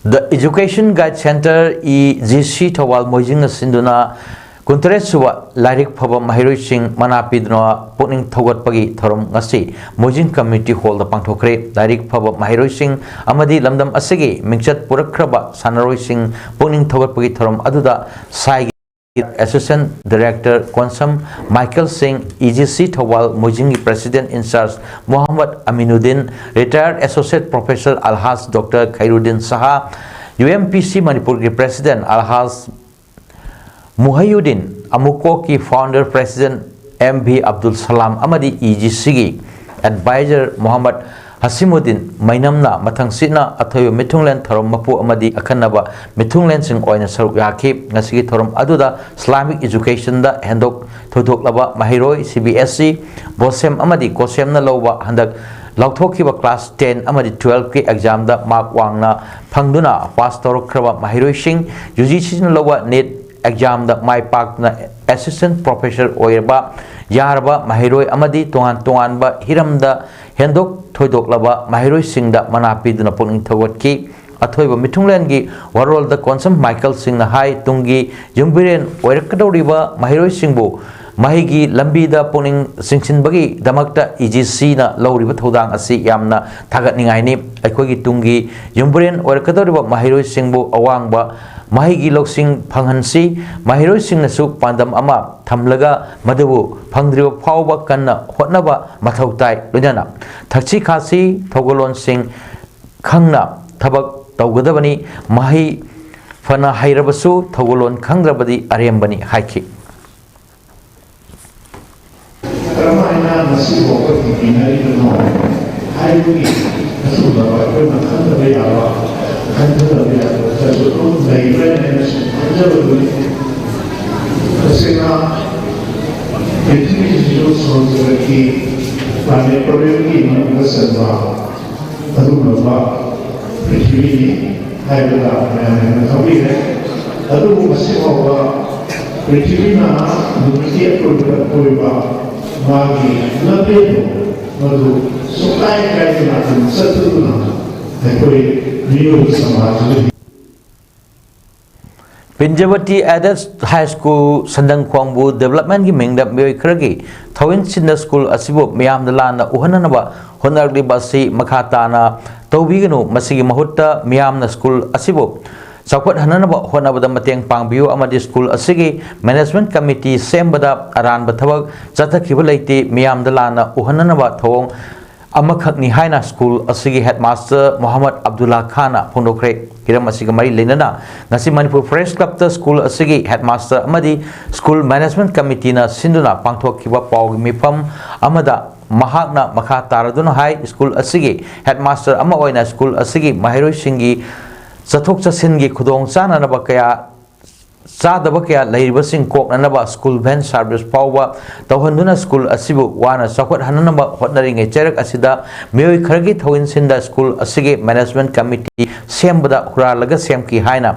The Education Guide Center, E G C, Thoubal ꯃꯣꯏꯖꯤꯡꯅ ꯁꯤꯟꯗꯨꯅ ꯀꯨꯟꯇꯔꯦꯠ ꯁꯨꯕ ꯂꯥꯏꯔꯤꯛ ꯐꯕ ꯃꯍꯩꯔꯣꯏꯁꯤꯡ ꯃꯅꯥ ꯄꯤꯗꯨꯅ ꯄꯨꯛꯅꯤꯡ ꯊꯧꯒꯠꯄꯒꯤ ꯊꯧꯔꯝ ꯉꯁꯤ ꯃꯣꯏꯖꯤꯡ Community Hall-ꯗ ꯄꯥꯡꯊꯣꯛꯈ꯭ꯔꯦ꯫ ꯂꯥꯏꯔꯤꯛ ꯐꯕ ꯃꯍꯩꯔꯣꯏꯁꯤꯡ ꯑꯃꯗꯤ ꯂꯝꯗꯝ ꯑꯁꯤꯒꯤ ꯃꯤꯡꯆꯠ ꯄꯨꯔꯛꯈ꯭ꯔꯕ ꯁꯥꯟꯅꯔꯣꯏꯁꯤꯡ ꯄꯨꯛꯅꯤꯡ ꯊꯧꯒꯠꯄꯒꯤ ꯊꯧꯔꯝ ꯑꯗꯨꯗ ꯁꯥꯏꯒꯤ Assistant Director ꯀꯣꯟꯁꯝ ꯃꯥꯏꯀꯦꯜ ꯁꯤꯡ, E G C Thoubal Moijing President in Charge Mohammad Aminuddin, Retired Associate Professor Alhaj doctor Khairuddin ꯁꯍꯥ, U M P C ꯃꯅꯤꯄꯨꯔꯒꯤ President ꯑꯜꯍꯥꯖ ꯃꯨꯍꯩꯌꯨꯗꯤꯟ, ꯑꯃꯨꯀꯣꯛꯀꯤ Founder President M V Abdul Salam ꯑꯃꯗꯤ E G C-ꯒꯤ Advisor ꯃꯣꯍꯝꯃꯗ ꯍꯁꯤꯃꯨꯗꯤꯟ ꯃꯩꯅꯝꯅ ꯃꯊꯪꯁꯤꯠꯅ ꯑꯊꯣꯏꯕ ꯃꯤꯊꯨꯡꯂꯦꯟ ꯊꯧꯔꯝ ꯃꯄꯨ ꯑꯃꯗꯤ ꯑꯈꯟꯅꯕ ꯃꯤꯊꯨꯡꯂꯦꯟꯁꯤꯡ ꯑꯣꯏꯅ ꯁꯔꯨꯛ ꯌꯥꯈꯤ꯫ ꯉꯁꯤꯒꯤ ꯊꯧꯔꯝ ꯑꯗꯨꯗ Islamic Education-ꯗ ꯍꯦꯟꯗꯣꯛ ꯊꯣꯏꯗꯣꯛꯂꯕ ꯃꯍꯩꯔꯣꯏ C B S E, ꯕꯣꯁꯦꯝ ꯑꯃꯗꯤ ꯀꯣꯁꯦꯝꯅ ꯂꯧꯕ ꯍꯟꯗꯛ ꯂꯥꯎꯊꯣꯛꯈꯤꯕ class ten ꯑꯃꯗꯤ twelve-ꯀꯤ exam-ꯗ mark ꯋꯥꯡꯅ ꯐꯪꯗꯨꯅ pass ꯇꯧꯔꯛꯈ꯭ꯔꯕ ꯃꯍꯩꯔꯣꯏꯁꯤꯡ, U G C-ꯅ ꯂꯧꯕ NEET exam-ꯗ ꯃꯥꯏ ꯄꯥꯛꯇꯨꯅ Assistant Professor ꯑꯣꯏꯔꯕ ꯌꯥꯔꯕ ꯃꯍꯩꯔꯣꯏ ꯑꯃꯗꯤ ꯇꯣꯉꯥꯟ ꯇꯣꯉꯥꯟꯕ ꯍꯤꯔꯝꯗ ꯍꯦꯟꯗꯣꯛ ꯊꯣꯏꯗꯣꯛꯂꯕ ꯃꯍꯩꯔꯣꯏꯁꯤꯡꯗ ꯃꯅꯥ ꯄꯤꯗꯨꯅ ꯄꯨꯛꯅꯤꯡ ꯊꯧꯒꯠꯈꯤ꯫ ꯑꯊꯣꯏꯕ ꯃꯤꯊꯨꯡꯂꯦꯟꯒꯤ ꯋꯥꯔꯣꯜꯗ ꯀꯣꯟꯁꯝ ꯃꯥꯏꯀꯦꯜ ꯁꯤꯡꯅ ꯍꯥꯏ, ꯇꯨꯡꯒꯤ ꯌꯨꯝꯕꯤꯔꯦꯟ ꯑꯣꯏꯔꯛꯀꯗꯧꯔꯤꯕ ꯃꯍꯩꯔꯣꯏꯁꯤꯡꯕꯨ ꯃꯍꯩꯒꯤ ꯂꯝꯕꯤꯗ ꯄꯨꯛꯅꯤꯡ ꯆꯤꯡꯁꯤꯟꯕꯒꯤꯗꯃꯛꯇ E G C-ꯅ ꯂꯧꯔꯤꯕ ꯊꯧꯗꯥꯡ ꯑꯁꯤ ꯌꯥꯝꯅ ꯊꯥꯒꯠꯅꯤꯡꯉꯥꯏꯅꯤ꯫ ꯑꯩꯈꯣꯏꯒꯤ ꯇꯨꯡꯒꯤ ꯌꯨꯝꯕꯤꯔꯦꯟ ꯑꯣꯏꯔꯛꯀꯗꯧꯔꯤꯕ ꯃꯍꯩꯔꯣꯏꯁꯤꯡꯕꯨ ꯑꯋꯥꯡꯕ ꯃꯍꯩꯒꯤ ꯂꯧꯁꯤꯡ ꯐꯪꯍꯟꯁꯤ꯫ ꯃꯍꯩꯔꯣꯏꯁꯤꯡꯅꯁꯨ ꯄꯥꯟꯗꯝ ꯑꯃ ꯊꯝꯂꯒ ꯃꯗꯨꯕꯨ ꯐꯪꯗ꯭ꯔꯤꯕ ꯐꯥꯎꯕ ꯀꯟꯅ ꯍꯣꯠꯅꯕ ꯃꯊꯧ ꯇꯥꯏ꯫ ꯂꯣꯏꯅꯅ ꯊꯛꯁꯤ ꯈꯥꯁꯤ ꯊꯧꯒꯜꯂꯣꯟꯁꯤꯡ ꯈꯪꯅ ꯊꯕꯛ ꯇꯧꯒꯗꯕꯅꯤ꯫ ꯃꯍꯩ ꯐꯅ ꯍꯩꯔꯕꯁꯨ ꯊꯧꯒꯜꯂꯣꯟ ꯈꯪꯗ꯭ꯔꯕꯗꯤ ꯑꯔꯦꯝꯕꯅꯤ ꯍꯥꯏꯈꯤ꯫ ꯀꯔꯝꯍꯥꯏꯅ ꯃꯁꯤꯕꯨ ꯑꯩꯈꯣꯏ ꯊꯤꯡꯖꯤꯟꯅꯔꯤꯕꯅꯣ ꯍꯥꯏꯕꯒꯤ ꯑꯆꯨꯝꯕꯗꯣ ꯑꯩꯈꯣꯏꯅ ꯈꯪꯗꯕ ꯌꯥꯕ ꯈꯟꯊꯗꯕ ꯌꯥꯗꯕ ꯈꯔꯁꯨ ꯑꯗꯨꯝ ꯂꯩꯕ꯭ꯔꯥ ꯍꯥꯏꯅ ꯁꯨꯝ ꯈꯟꯖꯕꯗꯨꯅꯤ꯫ ꯇꯁꯦꯡꯅ ꯄ꯭ꯔꯤꯊꯤꯕꯤꯁꯤꯁꯨ ꯁꯃꯨꯗ꯭ꯔꯒꯤ planet ꯄꯔꯤꯡꯒꯤ ꯃꯅꯨꯡꯗ ꯆꯟꯕ ꯑꯗꯨꯒꯨꯝꯂꯕ ꯄ꯭ꯔꯤꯊꯤꯕꯤꯅꯤ ꯍꯥꯏꯕꯗ ꯃꯌꯥꯝꯅ ꯈꯪꯕꯤꯔꯦ꯫ ꯑꯗꯨꯕꯨ ꯉꯁꯤ ꯐꯥꯎꯕ ꯄ꯭ꯔꯤꯊꯤꯕꯤꯅ ꯅꯨꯃꯤꯠꯀꯤ ꯑꯀꯣꯏꯕꯗ ꯀꯣꯏꯕ ꯃꯥꯒꯤ ꯂꯝꯖꯦꯜꯗꯣ ꯃꯗꯨ ꯁꯨꯡꯀꯥꯏ ꯀꯥꯏꯗꯅ ꯑꯗꯨꯝ ꯆꯠꯊꯗꯨꯅ ꯑꯩꯈꯣꯏ ꯃꯤꯑꯣꯏꯕ ꯁꯃꯥꯖ ꯑꯁꯤꯒꯤ ꯄꯤꯟꯖꯕꯇꯤ ꯑꯦꯗꯦꯗ ꯍꯥꯏ ꯁ꯭ꯀꯨꯜ ꯁꯟꯗꯪ ꯈꯣꯡꯕꯨ ꯗꯤꯕꯦꯂꯞꯃꯦꯟꯒꯤ ꯃꯤꯡꯗ ꯃꯤꯑꯣꯏ ꯈꯔꯒꯤ ꯊꯧꯏꯟ ꯁꯤꯟꯗ ꯁ꯭ꯀꯨꯜ ꯑꯁꯤꯕꯨ ꯃꯤꯌꯥꯝꯗ ꯂꯥꯟꯅ ꯎꯍꯟꯅꯅꯕ ꯍꯣꯠꯅꯔꯛꯂꯤꯕ ꯑꯁꯤ ꯃꯈꯥ ꯇꯥꯅ ꯇꯧꯕꯤꯒꯅꯨ꯫ ꯃꯁꯤꯒꯤ ꯃꯍꯨꯠꯇ ꯃꯤꯌꯥꯝꯅ ꯁ꯭ꯀꯨꯜ ꯑꯁꯤꯕꯨ ꯆꯥꯎꯈꯠꯍꯟꯅꯅꯕ ꯍꯣꯠꯅꯕꯗ ꯃꯇꯦꯡ ꯄꯥꯡꯕꯤꯌꯨ ꯑꯃꯗꯤ ꯁ꯭ꯀꯨꯜ ꯑꯁꯤꯒꯤ ꯃꯦꯅꯦꯖꯃꯦꯟꯠ ꯀꯃꯤꯇꯤ ꯁꯦꯝꯕꯗ ꯑꯔꯥꯟꯕ ꯊꯕꯛ ꯆꯠꯊꯈꯤꯕ ꯂꯩꯇꯦ꯫ ꯃꯤꯌꯥꯝꯗ ꯂꯥꯟꯅ ꯎꯍꯟꯅꯅꯕ ꯊꯧꯑꯣꯡ ꯑꯃꯈꯛꯅꯤ ꯍꯥꯏꯅ ꯁ꯭ꯀꯨꯜ ꯑꯁꯤꯒꯤ ꯍꯦꯗꯃꯥꯁꯇꯔ ꯃꯣꯍꯝꯃꯗ ꯑꯕꯗꯨꯜꯂꯥ ꯈꯥꯟꯅ ꯐꯣꯡꯗꯣꯛꯈ꯭ꯔꯦ꯫ ꯍꯤꯔꯝ ꯑꯁꯤꯒ ꯃꯔꯤ ꯂꯩꯅꯅ ꯉꯁꯤ ꯃꯅꯤꯄꯨꯔ ꯄ꯭ꯔꯦꯁ ꯀ꯭ꯂꯕꯇ ꯁ꯭ꯀꯨꯜ ꯑꯁꯤꯒꯤ ꯍꯦꯗꯃꯥꯁꯇꯔ ꯑꯃꯗꯤ ꯁ꯭ꯀꯨꯜ ꯃꯦꯅꯦꯖꯃꯦꯟꯠ ꯀꯃꯤꯇꯤꯅ ꯁꯤꯟꯗꯨꯅ ꯄꯥꯡꯊꯣꯛꯈꯤꯕ ꯄꯥꯎꯒꯤ ꯃꯤꯐꯝ ꯑꯃꯗ ꯃꯍꯥꯛꯅ ꯃꯈꯥ ꯇꯥꯔꯗꯨꯅ ꯍꯥꯏ, ꯁ꯭ꯀꯨꯜ ꯑꯁꯤꯒꯤ ꯍꯦꯗꯃꯥꯁꯇꯔ ꯑꯃ ꯑꯣꯏꯅ ꯁ꯭ꯀꯨꯜ ꯑꯁꯤꯒꯤ ꯃꯍꯩꯔꯣꯏꯁꯤꯡꯒꯤ ꯆꯠꯊꯣꯛ ꯆꯠꯁꯤꯟꯒꯤ ꯈꯨꯗꯣꯡ ꯆꯥꯅꯅꯕ ꯀꯌꯥ ꯆꯥꯗꯕ ꯀꯌꯥ ꯂꯩꯔꯤꯕꯁꯤꯡ ꯀꯣꯛꯅꯅꯕ ꯁ꯭ꯀꯨꯜ ꯚꯦꯟ ꯁꯥꯔꯚꯤꯁ ꯐꯥꯎꯕ ꯇꯧꯍꯟꯗꯨꯅ ꯁ꯭ꯀꯨꯜ ꯑꯁꯤꯕꯨ ꯋꯥꯅ ꯆꯥꯎꯈꯠꯍꯟꯅꯅꯕ ꯍꯣꯠꯅꯔꯤꯉꯩ ꯆꯩꯔꯛ ꯑꯁꯤꯗ ꯃꯤꯑꯣꯏ ꯈꯔꯒꯤ ꯊꯧꯏꯟ ꯁꯤꯟꯗ ꯁ꯭ꯀꯨꯜ ꯑꯁꯤꯒꯤ ꯃꯦꯅꯦꯖꯃꯦꯟꯠ ꯀꯃꯤꯇꯤ ꯁꯦꯝꯕꯗ ꯍꯨꯔꯥꯜꯂꯒ ꯁꯦꯝꯈꯤ ꯍꯥꯏꯅ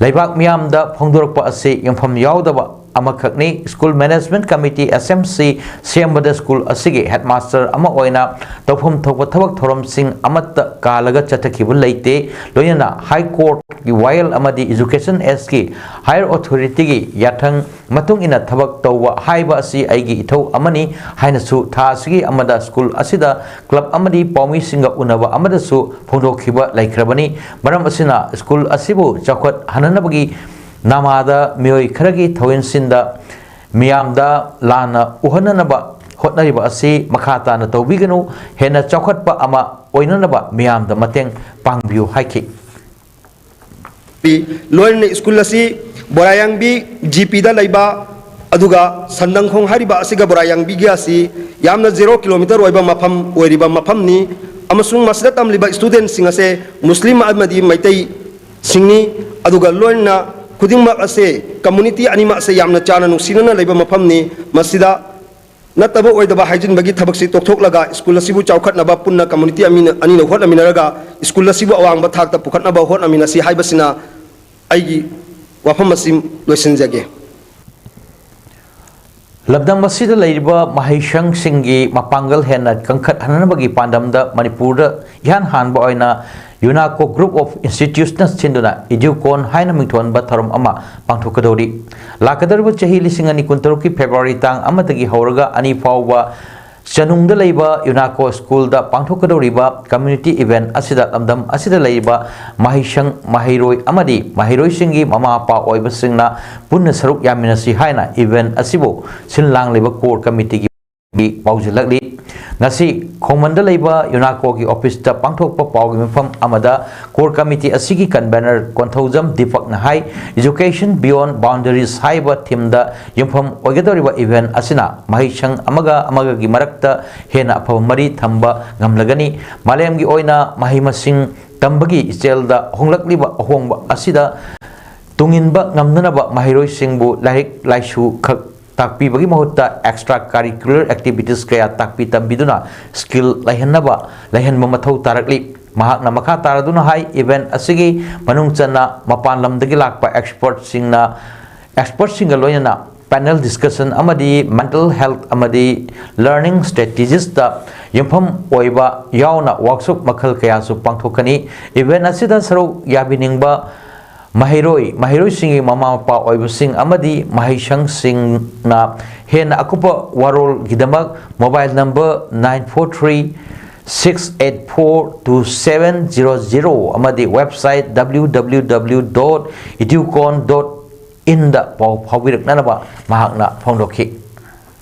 ꯂꯩꯕꯥꯛ ꯃꯤꯌꯥꯝꯗ ꯐꯣꯡꯗꯣꯔꯛꯄ ꯑꯁꯤ ꯌꯨꯝꯐꯝ ꯌꯥꯎꯗꯕ ꯑꯃꯈꯛꯅꯤ꯫ ꯁ꯭ꯀꯨꯜ ꯃꯦꯅꯦꯖꯃꯦꯟꯠ ꯀꯃꯤꯇꯤ, ꯑꯦꯁ ꯑꯦꯝ ꯁꯤ, ꯁꯦꯝꯕꯗ ꯁ꯭ꯀꯨꯜ ꯑꯁꯤꯒꯤ ꯍꯦꯗꯃꯥꯁꯇꯔ ꯑꯃ ꯑꯣꯏꯅ ꯇꯧꯐꯝ ꯊꯣꯛꯄ ꯊꯕꯛ ꯊꯧꯔꯝꯁꯤꯡ ꯑꯃꯠꯇ ꯀꯥꯜꯂꯒ ꯆꯠꯊꯈꯤꯕ ꯂꯩꯇꯦ꯫ ꯂꯣꯏꯅꯅ ꯍꯥꯏ ꯀꯣꯔꯠꯀꯤ ꯋꯥꯌꯦꯜ ꯑꯃꯗꯤ ꯏꯖꯨꯀꯦꯁꯟ ꯑꯦꯖꯀꯤ ꯍꯥꯌꯔ ꯑꯣꯊꯣꯔꯤꯇꯤꯒꯤ ꯌꯥꯊꯪ ꯃꯇꯨꯡ ꯏꯟꯅ ꯊꯕꯛ ꯇꯧꯕ ꯍꯥꯏꯕ ꯑꯁꯤ ꯑꯩꯒꯤ ꯏꯊꯧ ꯑꯃꯅꯤ ꯍꯥꯏꯅꯁꯨ ꯊꯥ ꯑꯁꯤꯒꯤ ꯑꯃꯗ ꯁ꯭ꯀꯨꯜ ꯑꯁꯤꯗ ꯀ꯭ꯂꯕ ꯑꯃꯗꯤ ꯄꯥꯎꯃꯤꯁꯤꯡꯒ ꯎꯅꯕ ꯑꯃꯗꯁꯨ ꯐꯣꯡꯗꯣꯛꯈꯤꯕ ꯂꯩꯈ꯭ꯔꯕꯅꯤ꯫ ꯃꯔꯝ ꯑꯁꯤꯅ ꯁ꯭ꯀꯨꯜ ꯑꯁꯤꯕꯨ ꯆꯥꯎꯈꯠꯍꯟꯅꯅꯕꯒꯤ ꯅꯃꯥꯗ ꯃꯤꯑꯣꯏ ꯈꯔꯒꯤ ꯊꯧꯏꯟꯁꯤꯟꯗ ꯃꯤꯌꯥꯝꯗ ꯂꯥꯟꯅ ꯎꯍꯟꯅꯅꯕ ꯍꯣꯠꯅꯔꯤꯕ ꯑꯁꯤ ꯃꯈꯥ ꯇꯥꯅ ꯇꯧꯕꯤꯒꯅꯨ, ꯍꯦꯟꯅ ꯆꯥꯎꯈꯠꯄ ꯑꯃ ꯑꯣꯏꯅꯅꯕ ꯃꯤꯌꯥꯝꯗ ꯃꯇꯦꯡ ꯄꯥꯡꯕꯤꯌꯨ ꯍꯥꯏꯈꯤ꯫ ꯂꯣꯏꯅꯅ ꯁ꯭ꯀꯨꯜ ꯑꯁꯤ ꯕꯣꯔꯥꯌꯥꯡꯕꯤ ꯖꯤ ꯄꯤꯗ ꯂꯩꯕ, ꯑꯗꯨꯒ ꯁꯟꯗꯪꯈꯣꯡ ꯍꯥꯏꯔꯤꯕ ꯑꯁꯤꯒ ꯕꯣꯔꯥꯌꯥꯡꯕꯤꯒꯤ ꯑꯁꯤ ꯌꯥꯝꯅ ꯖꯦꯔꯣ ꯀꯤꯂꯣꯃꯤꯇꯔ ꯑꯣꯏꯕ ꯃꯐꯝ ꯑꯣꯏꯔꯤꯕ ꯃꯐꯝꯅꯤ꯫ ꯑꯃꯁꯨꯡ ꯃꯁꯤꯗ ꯇꯝꯂꯤꯕ ꯏꯁꯇꯨꯗꯦꯟꯁꯤꯡ ꯑꯁꯦ ꯃꯨꯁꯂꯤꯝ ꯑꯃꯗꯤ ꯃꯩꯇꯩꯁꯤꯡꯅꯤ꯫ ꯑꯗꯨꯒ ꯂꯣꯏꯅꯅ ꯈꯨꯗꯤꯡꯃꯛ ꯑꯁꯦ ꯀꯝꯃꯨꯅꯤꯇꯤ ꯑꯅꯤꯃꯛ ꯑꯁꯦ ꯌꯥꯝꯅ ꯆꯥꯅ ꯅꯨꯡꯁꯤꯅꯅ ꯂꯩꯕ ꯃꯐꯝꯅꯤ꯫ ꯃꯁꯤꯗ ꯅꯠꯇꯕ ꯑꯣꯏꯗꯕ ꯍꯥꯏꯖꯤꯟꯕꯒꯤ ꯊꯕꯛꯁꯤ ꯇꯣꯛꯊꯣꯛꯂꯒ ꯁ꯭ꯀꯨꯜ ꯑꯁꯤꯕꯨ ꯆꯥꯎꯈꯠꯅꯕ ꯄꯨꯟꯅ ꯀꯝꯃꯨꯅꯤꯇꯤ ꯑꯃꯅ, ꯑꯅꯤꯅ ꯍꯣꯠꯅꯃꯤꯟꯅꯔꯒ ꯁ꯭ꯀꯨꯜ ꯑꯁꯤꯕꯨ ꯑꯋꯥꯡꯕ ꯊꯥꯛꯇ ꯄꯨꯈꯠꯅꯕ ꯍꯣꯠꯅꯃꯤꯟꯅꯁꯤ ꯍꯥꯏꯕꯁꯤꯅ ꯑꯩꯒꯤ ꯋꯥꯐꯝ ꯑꯁꯤ ꯂꯣꯏꯁꯤꯟꯖꯒꯦ꯫ ꯂꯝꯗꯝ ꯑꯁꯤꯗ ꯂꯩꯔꯤꯕ ꯃꯍꯩꯁꯪꯁꯤꯡꯒꯤ ꯃꯄꯥꯡꯒꯜ ꯍꯦꯟꯅ ꯀꯟꯈꯠꯍꯟꯅꯕꯒꯤ ꯄꯥꯟꯗꯝꯗ ꯃꯅꯤꯄꯨꯔꯗ ꯏꯍꯥꯟ ꯍꯥꯟꯕ ꯑꯣꯏꯅ ꯌꯨꯅꯥꯀꯣ ꯒ꯭ꯔꯨꯞ ꯑꯣꯐ ꯏꯟꯁꯇꯤꯇ꯭ꯌꯨꯠꯁꯅ ꯁꯤꯟꯗꯨꯅ ꯏꯗ꯭ꯌꯨꯀꯣꯟ ꯍꯥꯏꯅ ꯃꯤꯡꯊꯣꯟꯕ ꯊꯧꯔꯝ ꯑꯃ ꯄꯥꯡꯊꯣꯛꯀꯗꯧꯔꯤ꯫ ꯂꯥꯛꯀꯗꯧꯔꯤꯕ ꯆꯍꯤ ꯂꯤꯁꯤꯡ ꯑꯅꯤ ꯀꯨꯟꯇꯔꯨꯛꯀꯤ ꯐꯦꯕ꯭ꯔꯨꯋꯥꯔꯤ ꯇꯥꯡ ꯑꯃꯗꯒꯤ ꯍꯧꯔꯒ ꯑꯅꯤ ꯐꯥꯎꯕ ꯆꯅꯨꯡꯗ ꯂꯩꯕ ꯌꯨꯅꯥꯀꯣ ꯁ꯭ꯀꯨꯜꯗ ꯄꯥꯡꯊꯣꯛꯀꯗꯧꯔꯤꯕ ꯀꯝꯃ꯭ꯌꯨꯅꯤꯇꯤ ꯏꯚꯦꯟꯠ ꯑꯁꯤꯗ ꯂꯝꯗꯝ ꯑꯁꯤꯗ ꯂꯩꯔꯤꯕ ꯃꯍꯩꯁꯪ, ꯃꯍꯩꯔꯣꯏ ꯑꯃꯗꯤ ꯃꯍꯩꯔꯣꯏꯁꯤꯡꯒꯤ ꯃꯃꯥ ꯃꯄꯥ ꯑꯣꯏꯕꯁꯤꯡꯅ ꯄꯨꯟꯅ ꯁꯔꯨꯛ ꯌꯥꯃꯤꯟꯅꯁꯤ ꯍꯥꯏꯅ ꯏꯚꯦꯟꯠ ꯑꯁꯤꯕꯨ ꯁꯤꯜ ꯂꯥꯡꯂꯤꯕ ꯀꯣꯔ ꯀꯃꯤꯇꯤꯒꯤ ꯄꯥꯎꯖꯦꯜꯂꯛꯂꯤ꯫ ꯉꯁꯤ ꯈꯣꯡꯃꯟꯗ ꯂꯩꯕ ꯌꯨꯅꯥꯀꯣꯒꯤ ꯑꯣꯐꯤꯁꯇ ꯄꯥꯡꯊꯣꯛꯄ ꯄꯥꯎꯒꯤ ꯃꯤꯐꯝ ꯑꯃꯗ ꯀꯣꯔ ꯀꯃꯤꯇꯤ ꯑꯁꯤꯒꯤ ꯀꯟꯚꯦꯅꯔ ꯀꯣꯟꯊꯧꯖꯝ ꯗꯤꯄꯛꯅ ꯍꯥꯏ, Education Beyond Boundaries ꯍꯥꯏꯕ ꯊꯤꯝꯗ ꯌꯨꯝꯐꯝ ꯑꯣꯏꯒꯗꯧꯔꯤꯕ ꯏꯚꯦꯟꯠ ꯑꯁꯤꯅ ꯃꯍꯩꯁꯪ ꯑꯃꯒ ꯑꯃꯒꯒꯤ ꯃꯔꯛꯇ ꯍꯦꯟꯅ ꯑꯐꯕ ꯃꯔꯤ ꯊꯝꯕ ꯉꯝꯂꯒꯅꯤ꯫ ꯃꯥꯂꯦꯝꯒꯤ ꯑꯣꯏꯅ ꯃꯍꯩ ꯃꯁꯤꯡ ꯇꯝꯕꯒꯤ ꯏꯆꯦꯜꯗ ꯍꯣꯡꯂꯛꯂꯤꯕ ꯑꯍꯣꯡꯕ ꯑꯁꯤꯗ ꯇꯨꯡꯏꯟꯕ ꯉꯝꯅꯅꯕ ꯃꯍꯩꯔꯣꯏꯁꯤꯡꯕꯨ ꯂꯥꯏꯔꯤꯛ ꯂꯥꯏꯁꯨ ꯈꯛ ꯇꯥꯛꯄꯤꯕꯒꯤ ꯃꯍꯨꯠꯇ extra curricular activities ꯀꯌꯥ ꯇꯥꯛꯄꯤ ꯇꯝꯕꯤꯗꯨꯅ skill ꯂꯩꯍꯟꯅꯕ, ꯂꯩꯍꯟꯕ ꯃꯊꯧ ꯇꯥꯔꯛꯂꯤ꯫ ꯃꯍꯥꯛꯅ ꯃꯈꯥ ꯇꯥꯔꯗꯨꯅ ꯍꯥꯏ, ꯏꯚꯦꯟꯠ ꯑꯁꯤꯒꯤ ꯃꯅꯨꯡ ꯆꯟꯅ ꯃꯄꯥꯟ ꯂꯝꯗꯒꯤ ꯂꯥꯛꯄ ꯑꯦꯛꯁꯄꯔꯠꯁꯤꯡꯅ, ꯑꯦꯛꯁꯄꯔꯠꯁꯤꯡꯒ ꯂꯣꯏꯅꯅ ꯄꯦꯅꯦꯜ ꯗꯤꯁꯀꯁꯟ ꯑꯃꯗꯤ ꯃꯦꯟꯇꯦꯜ ꯍꯦꯜꯊ ꯑꯃꯗꯤ ꯂꯔꯅꯤꯡ ꯁ꯭ꯇ꯭ꯔꯦꯇꯦꯖꯤꯁꯇ ꯌꯨꯝꯐꯝ ꯑꯣꯏꯕ ꯌꯥꯎꯅ ꯋꯥꯔꯛꯁꯣꯞ ꯃꯈꯜ ꯀꯌꯥꯁꯨ ꯄꯥꯡꯊꯣꯛꯀꯅꯤ꯫ ꯏꯚꯦꯟꯠ ꯑꯁꯤꯗ ꯁꯔꯨꯛ ꯌꯥꯕꯤꯅꯤꯡꯕ ꯃꯍꯩꯔꯣꯏ, ꯃꯍꯩꯔꯣꯏꯁꯤꯡꯒꯤ ꯃꯃꯥ ꯃꯄꯥ ꯑꯣꯏꯕꯁꯤꯡ ꯑꯃꯗꯤ ꯃꯍꯩꯁꯪꯁꯤꯡꯅ ꯍꯦꯟꯅ ꯑꯀꯨꯞꯄ ꯋꯥꯔꯣꯜꯒꯤꯗꯃꯛ mobile number nine four three six eight four two seven zero zero ꯑꯃꯗꯤ website W W W dot educon dot inꯗ ꯄꯥꯎ ꯐꯥꯎꯕꯤꯔꯛꯅꯅꯕ ꯃꯍꯥꯛꯅ ꯐꯣꯡꯗꯣꯛꯈꯤ꯫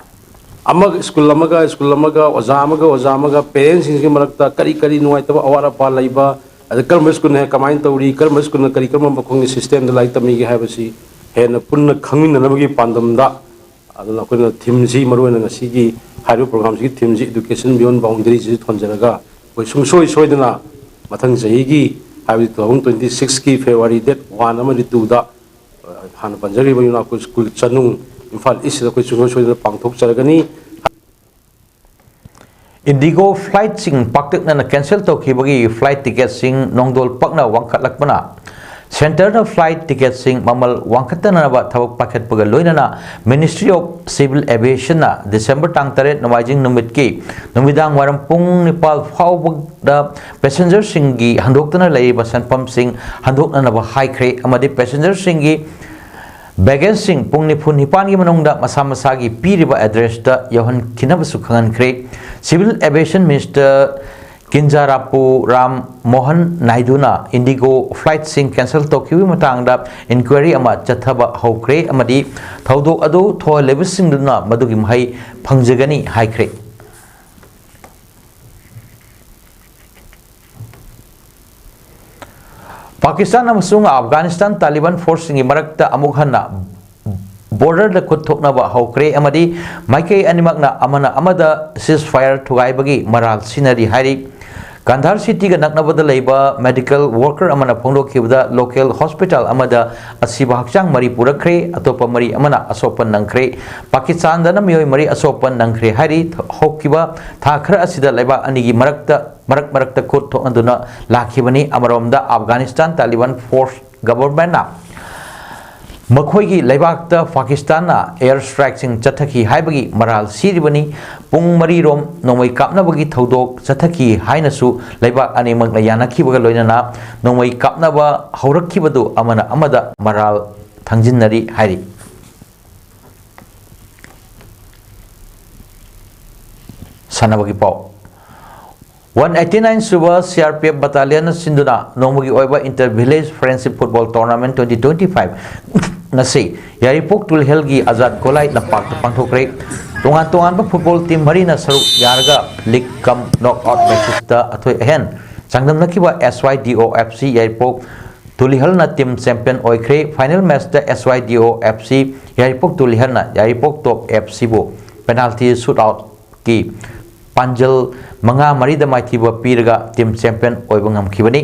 ꯑꯃꯒ, ꯁ꯭ꯀꯨꯜ ꯑꯃꯒ ꯁ꯭ꯀꯨꯜ ꯑꯃꯒ, ꯑꯣꯖꯥ ꯑꯃꯒ ꯑꯣꯖꯥ ꯑꯃꯒ, ꯄꯦꯔꯦꯟꯁꯁꯤꯡꯁꯤꯒꯤ ꯃꯔꯛꯇ ꯀꯔꯤ ꯀꯔꯤ ꯅꯨꯡꯉꯥꯏꯇꯕ ꯑꯋꯥꯠ ꯑꯄꯥ ꯂꯩꯕ, ꯑꯗ ꯀꯔꯝꯕ ꯁ꯭ꯀꯨꯜꯅ ꯀꯃꯥꯏꯅ ꯇꯧꯔꯤ, ꯀꯔꯝꯕ ꯁ꯭ꯀꯨꯜꯅ ꯀꯔꯤ, ꯀꯔꯝꯕ ꯃꯈꯣꯡꯒꯤ ꯁꯤꯁꯇꯦꯝꯗ ꯂꯥꯏꯔꯤꯛ ꯇꯝꯃꯤꯒꯦ ꯍꯥꯏꯕꯁꯤ ꯍꯦꯟꯅ ꯄꯨꯟꯅ ꯈꯪꯃꯤꯟꯅꯅꯕꯒꯤ ꯄꯥꯟꯗꯝꯗ, ꯑꯗꯨꯅ ꯑꯩꯈꯣꯏꯅ ꯊꯤꯝꯁꯤ, ꯃꯔꯨꯑꯣꯏꯅ ꯉꯁꯤꯒꯤ ꯍꯥꯏꯔꯤꯕ ꯄ꯭ꯔꯣꯒ꯭ꯔꯥꯝꯁꯤꯒꯤ ꯊꯤꯝꯁꯤ Education Beyond Boundaries ꯊꯣꯟꯖꯔꯒ, ꯑꯩꯈꯣꯏ ꯁꯨꯡꯁꯣꯏ ꯁꯣꯏꯗꯅ ꯃꯊꯪ ꯆꯍꯤꯒꯤ, ꯍꯥꯏꯕꯗꯤ two thousand twenty sixꯀꯤ February date one ꯑꯃꯗꯤ twoꯗ, ꯑ, ꯍꯥꯟꯅ ꯄꯟꯖꯈ꯭ꯔꯤꯕ ꯌꯨꯅꯥꯀꯣ ꯁ꯭ꯀꯨꯜ ꯆꯅꯨꯡ, ꯏꯝꯐꯥꯜ ꯏꯁꯁꯤꯗ ꯑꯩꯈꯣꯏ ꯁꯨꯡꯁꯣꯏ ꯁꯣꯏꯗꯅ ꯄꯥꯡꯊꯣꯛꯆꯔꯒꯅꯤ꯫ ꯏꯟꯗꯤꯒꯣ ꯐ꯭ꯂꯥꯏꯠꯁꯤꯡ ꯄꯥꯛꯇꯛꯅꯅ ꯀꯦꯟꯁꯦꯜ ꯇꯧꯈꯤꯕꯒꯤ ꯐ꯭ꯂꯥꯏꯠ ꯇꯤꯀꯦꯠꯁꯤꯡ ꯅꯣꯡꯗꯣꯜ ꯄꯛꯅ ꯋꯥꯡꯈꯠꯂꯛꯄꯅ ꯁꯦꯟꯇꯔꯅ ꯐ꯭ꯂꯥꯏꯠ ꯇꯤꯀꯦꯠꯁꯤꯡ ꯃꯃꯜ ꯋꯥꯡꯈꯠꯇꯅꯕ ꯊꯕꯛ ꯄꯥꯏꯈꯠꯄꯒ ꯂꯣꯏꯅꯅ Ministry of Civil Aviationꯅ December ꯇꯥꯡ ꯇꯔꯦꯠ ꯅꯣꯡꯃꯥꯏꯖꯤꯡ ꯅꯨꯃꯤꯠꯀꯤ ꯅꯨꯃꯤꯗꯥꯡ ꯋꯥꯏꯔꯝ ꯄꯨꯡ ꯅꯤꯄꯥꯜ ꯐꯥꯎꯕꯗ ꯄꯦꯁꯦꯟꯖꯔꯁꯤꯡꯒꯤ ꯍꯟꯗꯣꯛꯇꯅ ꯂꯩꯔꯤꯕ ꯁꯦꯟꯐꯝꯁꯤꯡ ꯍꯟꯗꯣꯛꯅꯅꯕ ꯍꯥꯏꯈ꯭ꯔꯦ ꯑꯃꯗꯤ ꯄꯦꯁꯦꯟꯖꯔꯁꯤꯡꯒꯤ ꯕꯦꯒꯦꯖꯁꯤꯡ ꯄꯨꯡ ꯅꯤꯐꯨ ꯅꯤꯄꯥꯟꯒꯤ ꯃꯅꯨꯡꯗ ꯃꯁꯥ ꯃꯁꯥꯒꯤ ꯄꯤꯔꯤꯕ ꯑꯦꯗ꯭ꯔꯦꯁꯇ ꯌꯧꯍꯟꯈꯤꯅꯕꯁꯨ ꯈꯪꯍꯟꯈ꯭ꯔꯦ꯫ Civil Aviation Minister Kinjarapu Ram Mohan ꯅꯥꯏꯗꯨꯅ ꯏꯟꯗꯤꯒꯣ ꯐ꯭ꯂꯥꯏꯠꯁꯤꯡ ꯀꯦꯟꯁꯦꯜ ꯇꯧꯈꯤꯕꯒꯤ ꯃꯇꯥꯡꯗ ꯏꯟꯀ꯭ꯋꯥꯏꯔꯤ ꯑꯃ ꯆꯠꯊꯕ ꯍꯧꯈ꯭ꯔꯦ ꯑꯃꯗꯤ ꯊꯧꯗꯣꯛ ꯑꯗꯨ ꯊꯣꯛꯍꯜꯂꯤꯕꯁꯤꯡꯗꯨꯅ ꯃꯗꯨꯒꯤ ꯃꯍꯩ ꯐꯪꯖꯒꯅꯤ ꯍꯥꯏꯈ꯭ꯔꯦ꯫ ꯄꯥꯀꯤꯁꯇꯥꯟ ꯑꯃꯁꯨꯡ ꯑꯐꯒꯥꯅꯤꯁꯇꯥꯟ ꯇꯥꯂꯤꯕꯥꯟ ꯐꯣꯔꯁꯁꯤꯡꯒꯤ ꯃꯔꯛꯇ ꯑꯃꯨꯛ ꯍꯟꯅ ꯕꯣꯔꯗꯔꯗ ꯈꯨꯠ ꯊꯣꯛꯅꯕ ꯍꯧꯈ꯭ꯔꯦ ꯑꯃꯗꯤ ꯃꯥꯏꯀꯩ ꯑꯅꯤꯃꯛꯅ ꯑꯃꯅ ꯑꯃꯗ ceasefire ꯊꯨꯒꯥꯏꯕꯒꯤ ꯃꯔꯥꯜ ꯁꯤꯟꯅꯔꯤ ꯍꯥꯏꯔꯤ꯫ ꯀꯟꯙꯥꯔ ꯁꯤꯇꯤꯒ ꯅꯛꯅꯕꯗ ꯂꯩꯕ ꯃꯦꯗꯤꯀꯦꯜ ꯋꯥꯔꯀꯔ ꯑꯃꯅ ꯐꯣꯡꯗꯣꯛꯈꯤꯕꯗ ꯂꯣꯀꯦꯜ ꯍꯣꯁꯄꯤꯇꯥꯜ ꯑꯃꯗ ꯑꯁꯤꯕ ꯍꯛꯆꯥꯡ ꯃꯔꯤ ꯄꯨꯔꯛꯈ꯭ꯔꯦ, ꯑꯇꯣꯞꯄ ꯃꯔꯤ ꯑꯃꯅ ꯑꯁꯣꯛꯄ ꯅꯪꯈ꯭ꯔꯦ꯫ ꯄꯥꯀꯤꯁꯇꯥꯟꯗꯅ ꯃꯤꯑꯣꯏ ꯃꯔꯤ ꯑꯁꯣꯛꯄ ꯅꯪꯈ꯭ꯔꯦ ꯍꯥꯏꯔꯤ꯫ ꯍꯧꯈꯤꯕ ꯊꯥ ꯈꯔ ꯑꯁꯤꯗ ꯂꯩꯕꯥꯛ ꯑꯅꯤꯒꯤ ꯃꯔꯛꯇ ꯃꯔꯛ ꯃꯔꯛꯇ ꯈꯨꯠ ꯊꯣꯛꯅꯗꯨꯅ ꯂꯥꯛꯈꯤꯕꯅꯤ꯫ ꯑꯃꯔꯣꯝꯗ ꯑꯐꯒꯥꯅꯤꯁꯇꯥꯟ ꯇꯥꯂꯤꯕꯥꯟ ꯐꯣꯔꯁ ꯒꯕꯔꯟꯃꯦꯟꯠꯅ ꯃꯈꯣꯏꯒꯤ ꯂꯩꯕꯥꯛꯇ ꯄꯥꯀꯤꯁꯇꯥꯟꯅ ꯑꯦꯌꯔ ꯁ꯭ꯇ꯭ꯔꯥꯏꯛꯁꯤꯡ ꯆꯠꯊꯈꯤ ꯍꯥꯏꯕꯒꯤ ꯃꯔꯥꯜ ꯁꯤꯔꯤꯕꯅꯤ꯫ ꯄꯨꯡ ꯃꯔꯤꯔꯣꯝ ꯅꯣꯡꯃꯩ ꯀꯥꯞꯅꯕꯒꯤ ꯊꯧꯗꯣꯛ ꯆꯠꯊꯈꯤ ꯍꯥꯏꯅꯁꯨ ꯂꯩꯕꯥꯛ ꯑꯅꯤꯃꯛꯅ ꯌꯥꯅꯈꯤꯕꯒ ꯂꯣꯏꯅꯅ ꯅꯣꯡꯃꯩ ꯀꯥꯞꯅꯕ ꯍꯧꯔꯛꯈꯤꯕꯗꯨ ꯑꯃꯅ ꯑꯃꯗ ꯃꯔꯥꯜ ꯊꯥꯡꯖꯤꯟꯅꯔꯤ ꯍꯥꯏꯔꯤ꯫ ꯁꯥꯟꯅꯕꯒꯤ ꯄꯥꯎ꯫ One eighty nine ꯁꯨꯕ C R P F battalion ꯅ ꯁꯤꯟꯗꯨꯅ ꯅꯣꯡꯃꯒꯤ ꯑꯣꯏꯕ Inter Village Friendship Football Tournament twenty twenty five ꯉꯁꯤ ꯌꯥꯏꯔꯤꯄꯣꯛ ꯇꯨꯂꯤꯍꯜꯒꯤ ꯑꯖꯥꯗ ꯒꯣꯂꯥꯏ ꯂꯝꯄꯥꯛꯇ ꯄꯥꯡꯊꯣꯛꯈ꯭ꯔꯦ꯫ ꯇꯣꯉꯥꯟ ꯇꯣꯉꯥꯟꯕ football team ꯃꯔꯤꯅ ꯁꯔꯨꯛ ꯌꯥꯔꯒ league cum knock out matches ꯇ ꯑꯊꯣꯏ ꯑꯍꯦꯟ ꯆꯥꯡꯗꯝꯅꯈꯤꯕ S Y D O F C ꯌꯥꯏꯔꯤꯄꯣꯛ ꯇꯨꯂꯤꯍꯜꯅ team champion ꯑꯣꯏꯈ꯭ꯔꯦ꯫ Final match ꯇ S Y D O F C ꯌꯥꯏꯔꯤꯄꯣꯛ ꯇꯨꯂꯤꯍꯜꯅ ꯌꯥꯏꯔꯤꯄꯣꯛ Top F C ꯕꯨ penalty shoot out ꯀꯤ ꯄꯥꯟꯖꯜ ꯃꯉꯥ ꯃꯔꯤꯗ ꯃꯥꯏꯊꯤꯕ ꯄꯤꯔꯒ team champion ꯑꯣꯏꯕ ꯉꯝꯈꯤꯕꯅꯤ꯫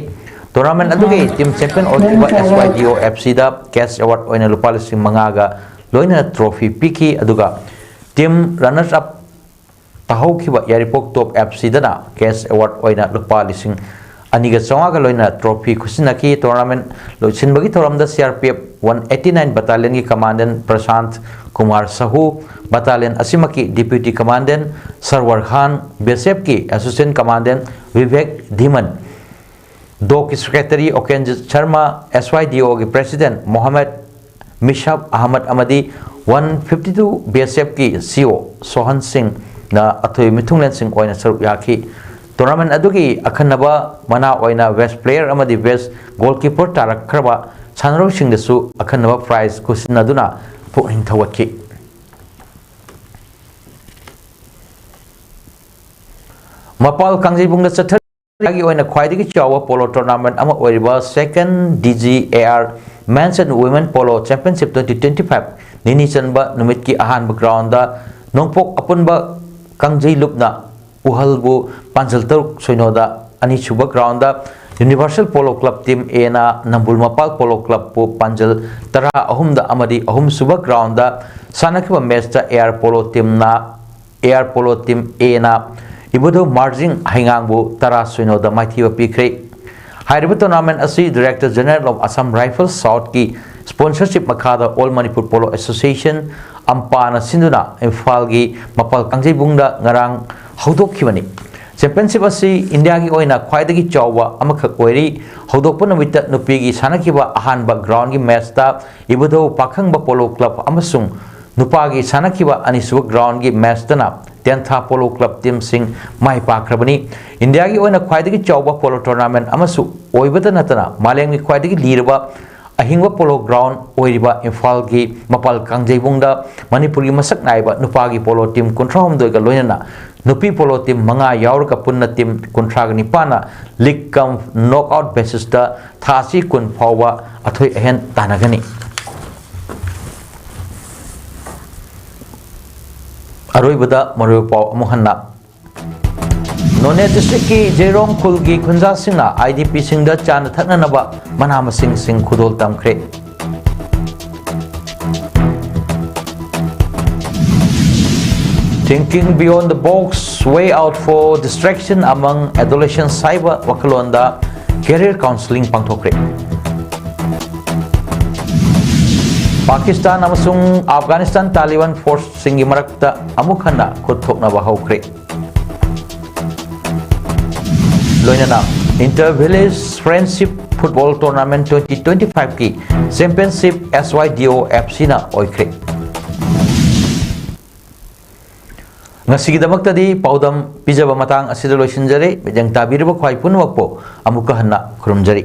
Tournament ꯑꯗꯨꯒꯤ team champion ꯑꯣꯏꯈꯤꯕ S Y D O F C ꯗ cash award ꯑꯣꯏꯅ ꯂꯨꯄꯥ ꯂꯤꯁꯤꯡ ꯃꯉꯥꯒ ꯂꯣꯏꯅꯅ trophy ꯄꯤꯈꯤ꯫ ꯑꯗꯨꯒ team runners up ꯇꯥꯍꯧꯈꯤꯕ ꯌꯥꯏꯔꯤꯄꯣꯛ Top F C ꯗꯅ cash award ꯑꯣꯏꯅ ꯂꯨꯄꯥ ꯂꯤꯁꯤꯡ ꯑꯅꯤꯒ ꯆꯥꯝꯃꯉꯥꯒ ꯂꯣꯏꯅꯅ trophy ꯈꯨꯠꯁꯤꯟꯅꯈꯤ꯫ Tournament ꯂꯣꯏꯁꯤꯟꯕꯒꯤ ꯊꯧꯔꯝꯗ C R P F one eighty nine battalion ꯒꯤ commandant ꯄ꯭ꯔꯁꯥꯟꯠ Kumar ꯁꯍꯨ, battalion ꯑꯁꯤꯃꯛꯀꯤ deputy commandant ꯁꯔꯋꯔ ꯈꯥꯟ, B S F ꯀꯤ assistant commandant Bibek ꯙꯤꯃꯟ, ꯗꯣꯛꯀꯤ secretary ꯑꯣꯀꯦꯟꯖꯤꯠ Sharma, S Y D O ꯒꯤ president ꯃꯣꯍꯝꯃꯗ ꯃꯤꯁꯥꯕ ꯑꯍꯃꯗ ꯑꯃꯗꯤ one fifty two B S F ꯀꯤ C O ꯁꯣꯍꯟ ꯁꯤꯡꯅ ꯑꯊꯣꯏ ꯃꯤꯊꯨꯡꯂꯦꯟꯁꯤꯡ ꯑꯣꯏꯅ ꯁꯔꯨꯛ ꯌꯥꯈꯤ꯫ Tournament ꯑꯗꯨꯒꯤ ꯑꯈꯟꯅꯕ ꯃꯅꯥ ꯑꯣꯏꯅ best player ꯑꯃꯗꯤ best goalkeeper ꯇꯥꯔꯛꯈ꯭ꯔꯕ ꯁꯥꯟꯅꯔꯣꯏꯁꯤꯡꯗꯁꯨ ꯑꯈꯟꯅꯕ prize ꯈꯨꯠꯁꯤꯟꯅꯗꯨꯅ ꯄꯨꯛꯅꯤꯡ ꯊꯧꯒꯠꯈꯤ꯫ ꯃꯄꯥꯜ ꯀꯥꯡꯖꯩꯕꯨꯡꯗ ꯆꯠꯊꯔꯤꯕ ꯏꯟꯗꯤꯌꯥꯒꯤ ꯑꯣꯏꯅ ꯈ꯭ꯋꯥꯏꯗꯒꯤ ꯆꯥꯎꯕ polo tournament ꯑꯃ ꯑꯣꯏꯔꯤꯕ Second D G A R Men's and Women Polo Championship twenty twenty-five ꯅꯤꯅꯤ ꯆꯟꯕ ꯅꯨꯃꯤꯠꯀꯤ ꯑꯍꯥꯟꯕ round ꯗ ꯅꯣꯡꯄꯣꯛ ꯑꯄꯨꯟꯕ ꯀꯥꯡꯖꯩ ꯂꯨꯞꯅ ꯎꯍꯜꯕꯨ ꯄꯥꯟꯖꯜ ꯇꯔꯨꯛ ꯁꯣꯏꯅꯣꯗ, ꯑꯅꯤꯁꯨꯕ round the Universal Polo Club Team A ꯅ ꯅꯝꯕꯨꯜ ꯃꯄꯥꯜ Polo Club ꯄꯨ ꯄꯥꯟꯖꯜ ꯇꯔꯥ ꯑꯍꯨꯝꯗ ꯑꯃꯗꯤ ꯑꯍꯨꯝꯁꯨꯕ round ꯗ ꯁꯥꯟꯅꯈꯤꯕ match ꯇ A R Polo Team ꯅ, A R Polo Team A ꯅ ꯏꯕꯨꯙꯧ ꯃꯥꯔꯖꯤꯡ ꯍꯩꯉꯥꯡꯕꯨ ꯇꯔꯥ ꯁꯣꯏꯅꯣꯗ ꯃꯥꯏꯊꯤꯕ ꯄꯤꯈ꯭ꯔꯦ꯫ ꯍꯥꯏꯔꯤꯕ tournament ꯑꯁꯤ Director General of Assam Rifles South ꯀꯤ sponsorship ꯃꯈꯥꯗ All Manipur Polo Association, ꯑꯝꯄꯥꯅ ꯁꯤꯟꯗꯨꯅ ꯏꯝꯐꯥꯜꯒꯤ ꯃꯄꯥꯜ ꯀꯥꯡꯖꯩꯕꯨꯡꯗ ꯉꯔꯥꯡ ꯍꯧꯗꯣꯛꯈꯤꯕꯅꯤ꯫ Championship ꯑꯁꯤ ꯏꯟꯗꯤꯌꯥꯒꯤ ꯑꯣꯏꯅ ꯈ꯭ꯋꯥꯏꯗꯒꯤ ꯆꯥꯎꯕ ꯑꯃꯈꯛ ꯑꯣꯏꯔꯤ꯫ ꯍꯧꯗꯣꯛꯄ ꯅꯨꯃꯤꯠꯇ ꯅꯨꯄꯤꯒꯤ ꯁꯥꯟꯅꯈꯤꯕ ꯑꯍꯥꯟꯕ ground ꯒꯤ match ꯇ ꯏꯕꯨꯙꯧ ꯄꯥꯈꯪꯕ Polo Club ꯑꯃꯁꯨꯡ ꯅꯨꯄꯥꯒꯤ ꯁꯥꯟꯅꯈꯤꯕ ꯑꯅꯤꯁꯨꯕ ground ꯒꯤ match ꯇꯅ ꯇꯦꯟꯊꯥ Polo Club team ꯁꯤꯡ ꯃꯥꯏ ꯄꯥꯛꯈ꯭ꯔꯕꯅꯤ꯫ ꯏꯟꯗꯤꯌꯥꯒꯤ ꯑꯣꯏꯅ ꯈ꯭ꯋꯥꯏꯗꯒꯤ ꯆꯥꯎꯕ polo tournament ꯑꯃꯁꯨ ꯑꯣꯏꯕꯇ ꯅꯠꯇꯅ ꯃꯥꯂꯦꯝꯒꯤ ꯈ꯭ꯋꯥꯏꯗꯒꯤ ꯂꯤꯔꯕ ꯑꯍꯤꯡꯕ polo ground ꯑꯣꯏꯔꯤꯕ ꯏꯝꯐꯥꯜꯒꯤ ꯃꯄꯥꯜ ꯀꯥꯡꯖꯩꯕꯨꯡꯗ ꯃꯅꯤꯄꯨꯔꯒꯤ ꯃꯁꯛ ꯅꯥꯏꯕ ꯅꯨꯄꯥꯒꯤ polo team ꯀꯨꯟꯊ꯭ꯔꯥ ꯍꯨꯝꯗꯣꯏꯒ ꯂꯣꯏꯅꯅ ꯅꯨꯄꯤ polo team ꯃꯉꯥ ꯌꯥꯎꯔꯒ ꯄꯨꯟꯅ team ꯀꯨꯟꯊ꯭ꯔꯥꯒ ꯅꯤꯄꯥꯟꯅ league cum knockout basis ꯇ ꯊꯥ ꯑꯁꯤ ꯀꯨꯟ ꯐꯥꯎꯕ ꯑꯊꯣꯏ ꯑꯍꯦꯟ ꯇꯥꯟꯅꯒꯅꯤ꯫ ꯑꯔꯣꯏꯕꯗ ꯃꯔꯨꯑꯣꯏꯕ ꯄꯥꯎ ꯑꯃꯨꯛ ꯍꯟꯅ꯫ ꯅꯣꯅꯦ ꯗꯤꯁꯇ꯭ꯔꯤꯛꯀꯤ ꯖꯦꯔꯣꯡ ꯈꯨꯜꯒꯤ ꯈꯨꯟꯖꯥꯁꯤꯡꯅ IDPꯁꯤꯡꯗ ꯆꯥꯅ ꯊꯛꯅꯅꯕ ꯃꯅꯥ ꯃꯁꯤꯡꯁꯤꯡ ꯈꯨꯗꯣꯜ ꯇꯝꯈ꯭ꯔꯦ꯫ Thinking Beyond the Box, Way Out for Distraction Among Adolescents ꯍꯥꯏꯕ ꯋꯥꯈꯜꯂꯣꯟꯗ career counselling ꯄꯥꯡꯊꯣꯛꯈ꯭ꯔꯦ꯫ ꯄꯥꯀꯤꯁꯇꯥꯟ ꯑꯃꯁꯨꯡ ꯑꯐꯒꯥꯅꯤꯁꯇꯥꯟ ꯇꯥꯂꯤꯕꯥꯟ ꯐꯣꯔꯁꯁꯤꯡꯒꯤ ꯃꯔꯛꯇ ꯑꯃꯨꯛ ꯍꯟꯅ ꯈꯨꯠ ꯊꯣꯛꯅꯕ ꯍꯧꯈ꯭ꯔꯦ꯫ ꯂꯣꯏꯅꯅ Inter Village Friendship Football Tournament twenty twenty-fiveꯀꯤ championship SYDO FCꯅ ꯑꯣꯏꯈ꯭ꯔꯦ꯫ ꯉꯁꯤꯒꯤꯗꯃꯛꯇꯗꯤ ꯄꯥꯎꯗꯝ ꯄꯤꯖꯕ ꯃꯇꯥꯡ ꯑꯁꯤꯗ ꯂꯣꯏꯁꯤꯟꯖꯔꯦ꯫ ꯃꯤꯠꯌꯦꯡ ꯇꯥꯕꯤꯔꯤꯕ ꯈ꯭ꯋꯥꯏ ꯄꯨꯝꯅꯃꯛꯄꯨ ꯑꯃꯨꯛꯀ ꯍꯟꯅ ꯈꯨꯔꯨꯝꯖꯔꯤ꯫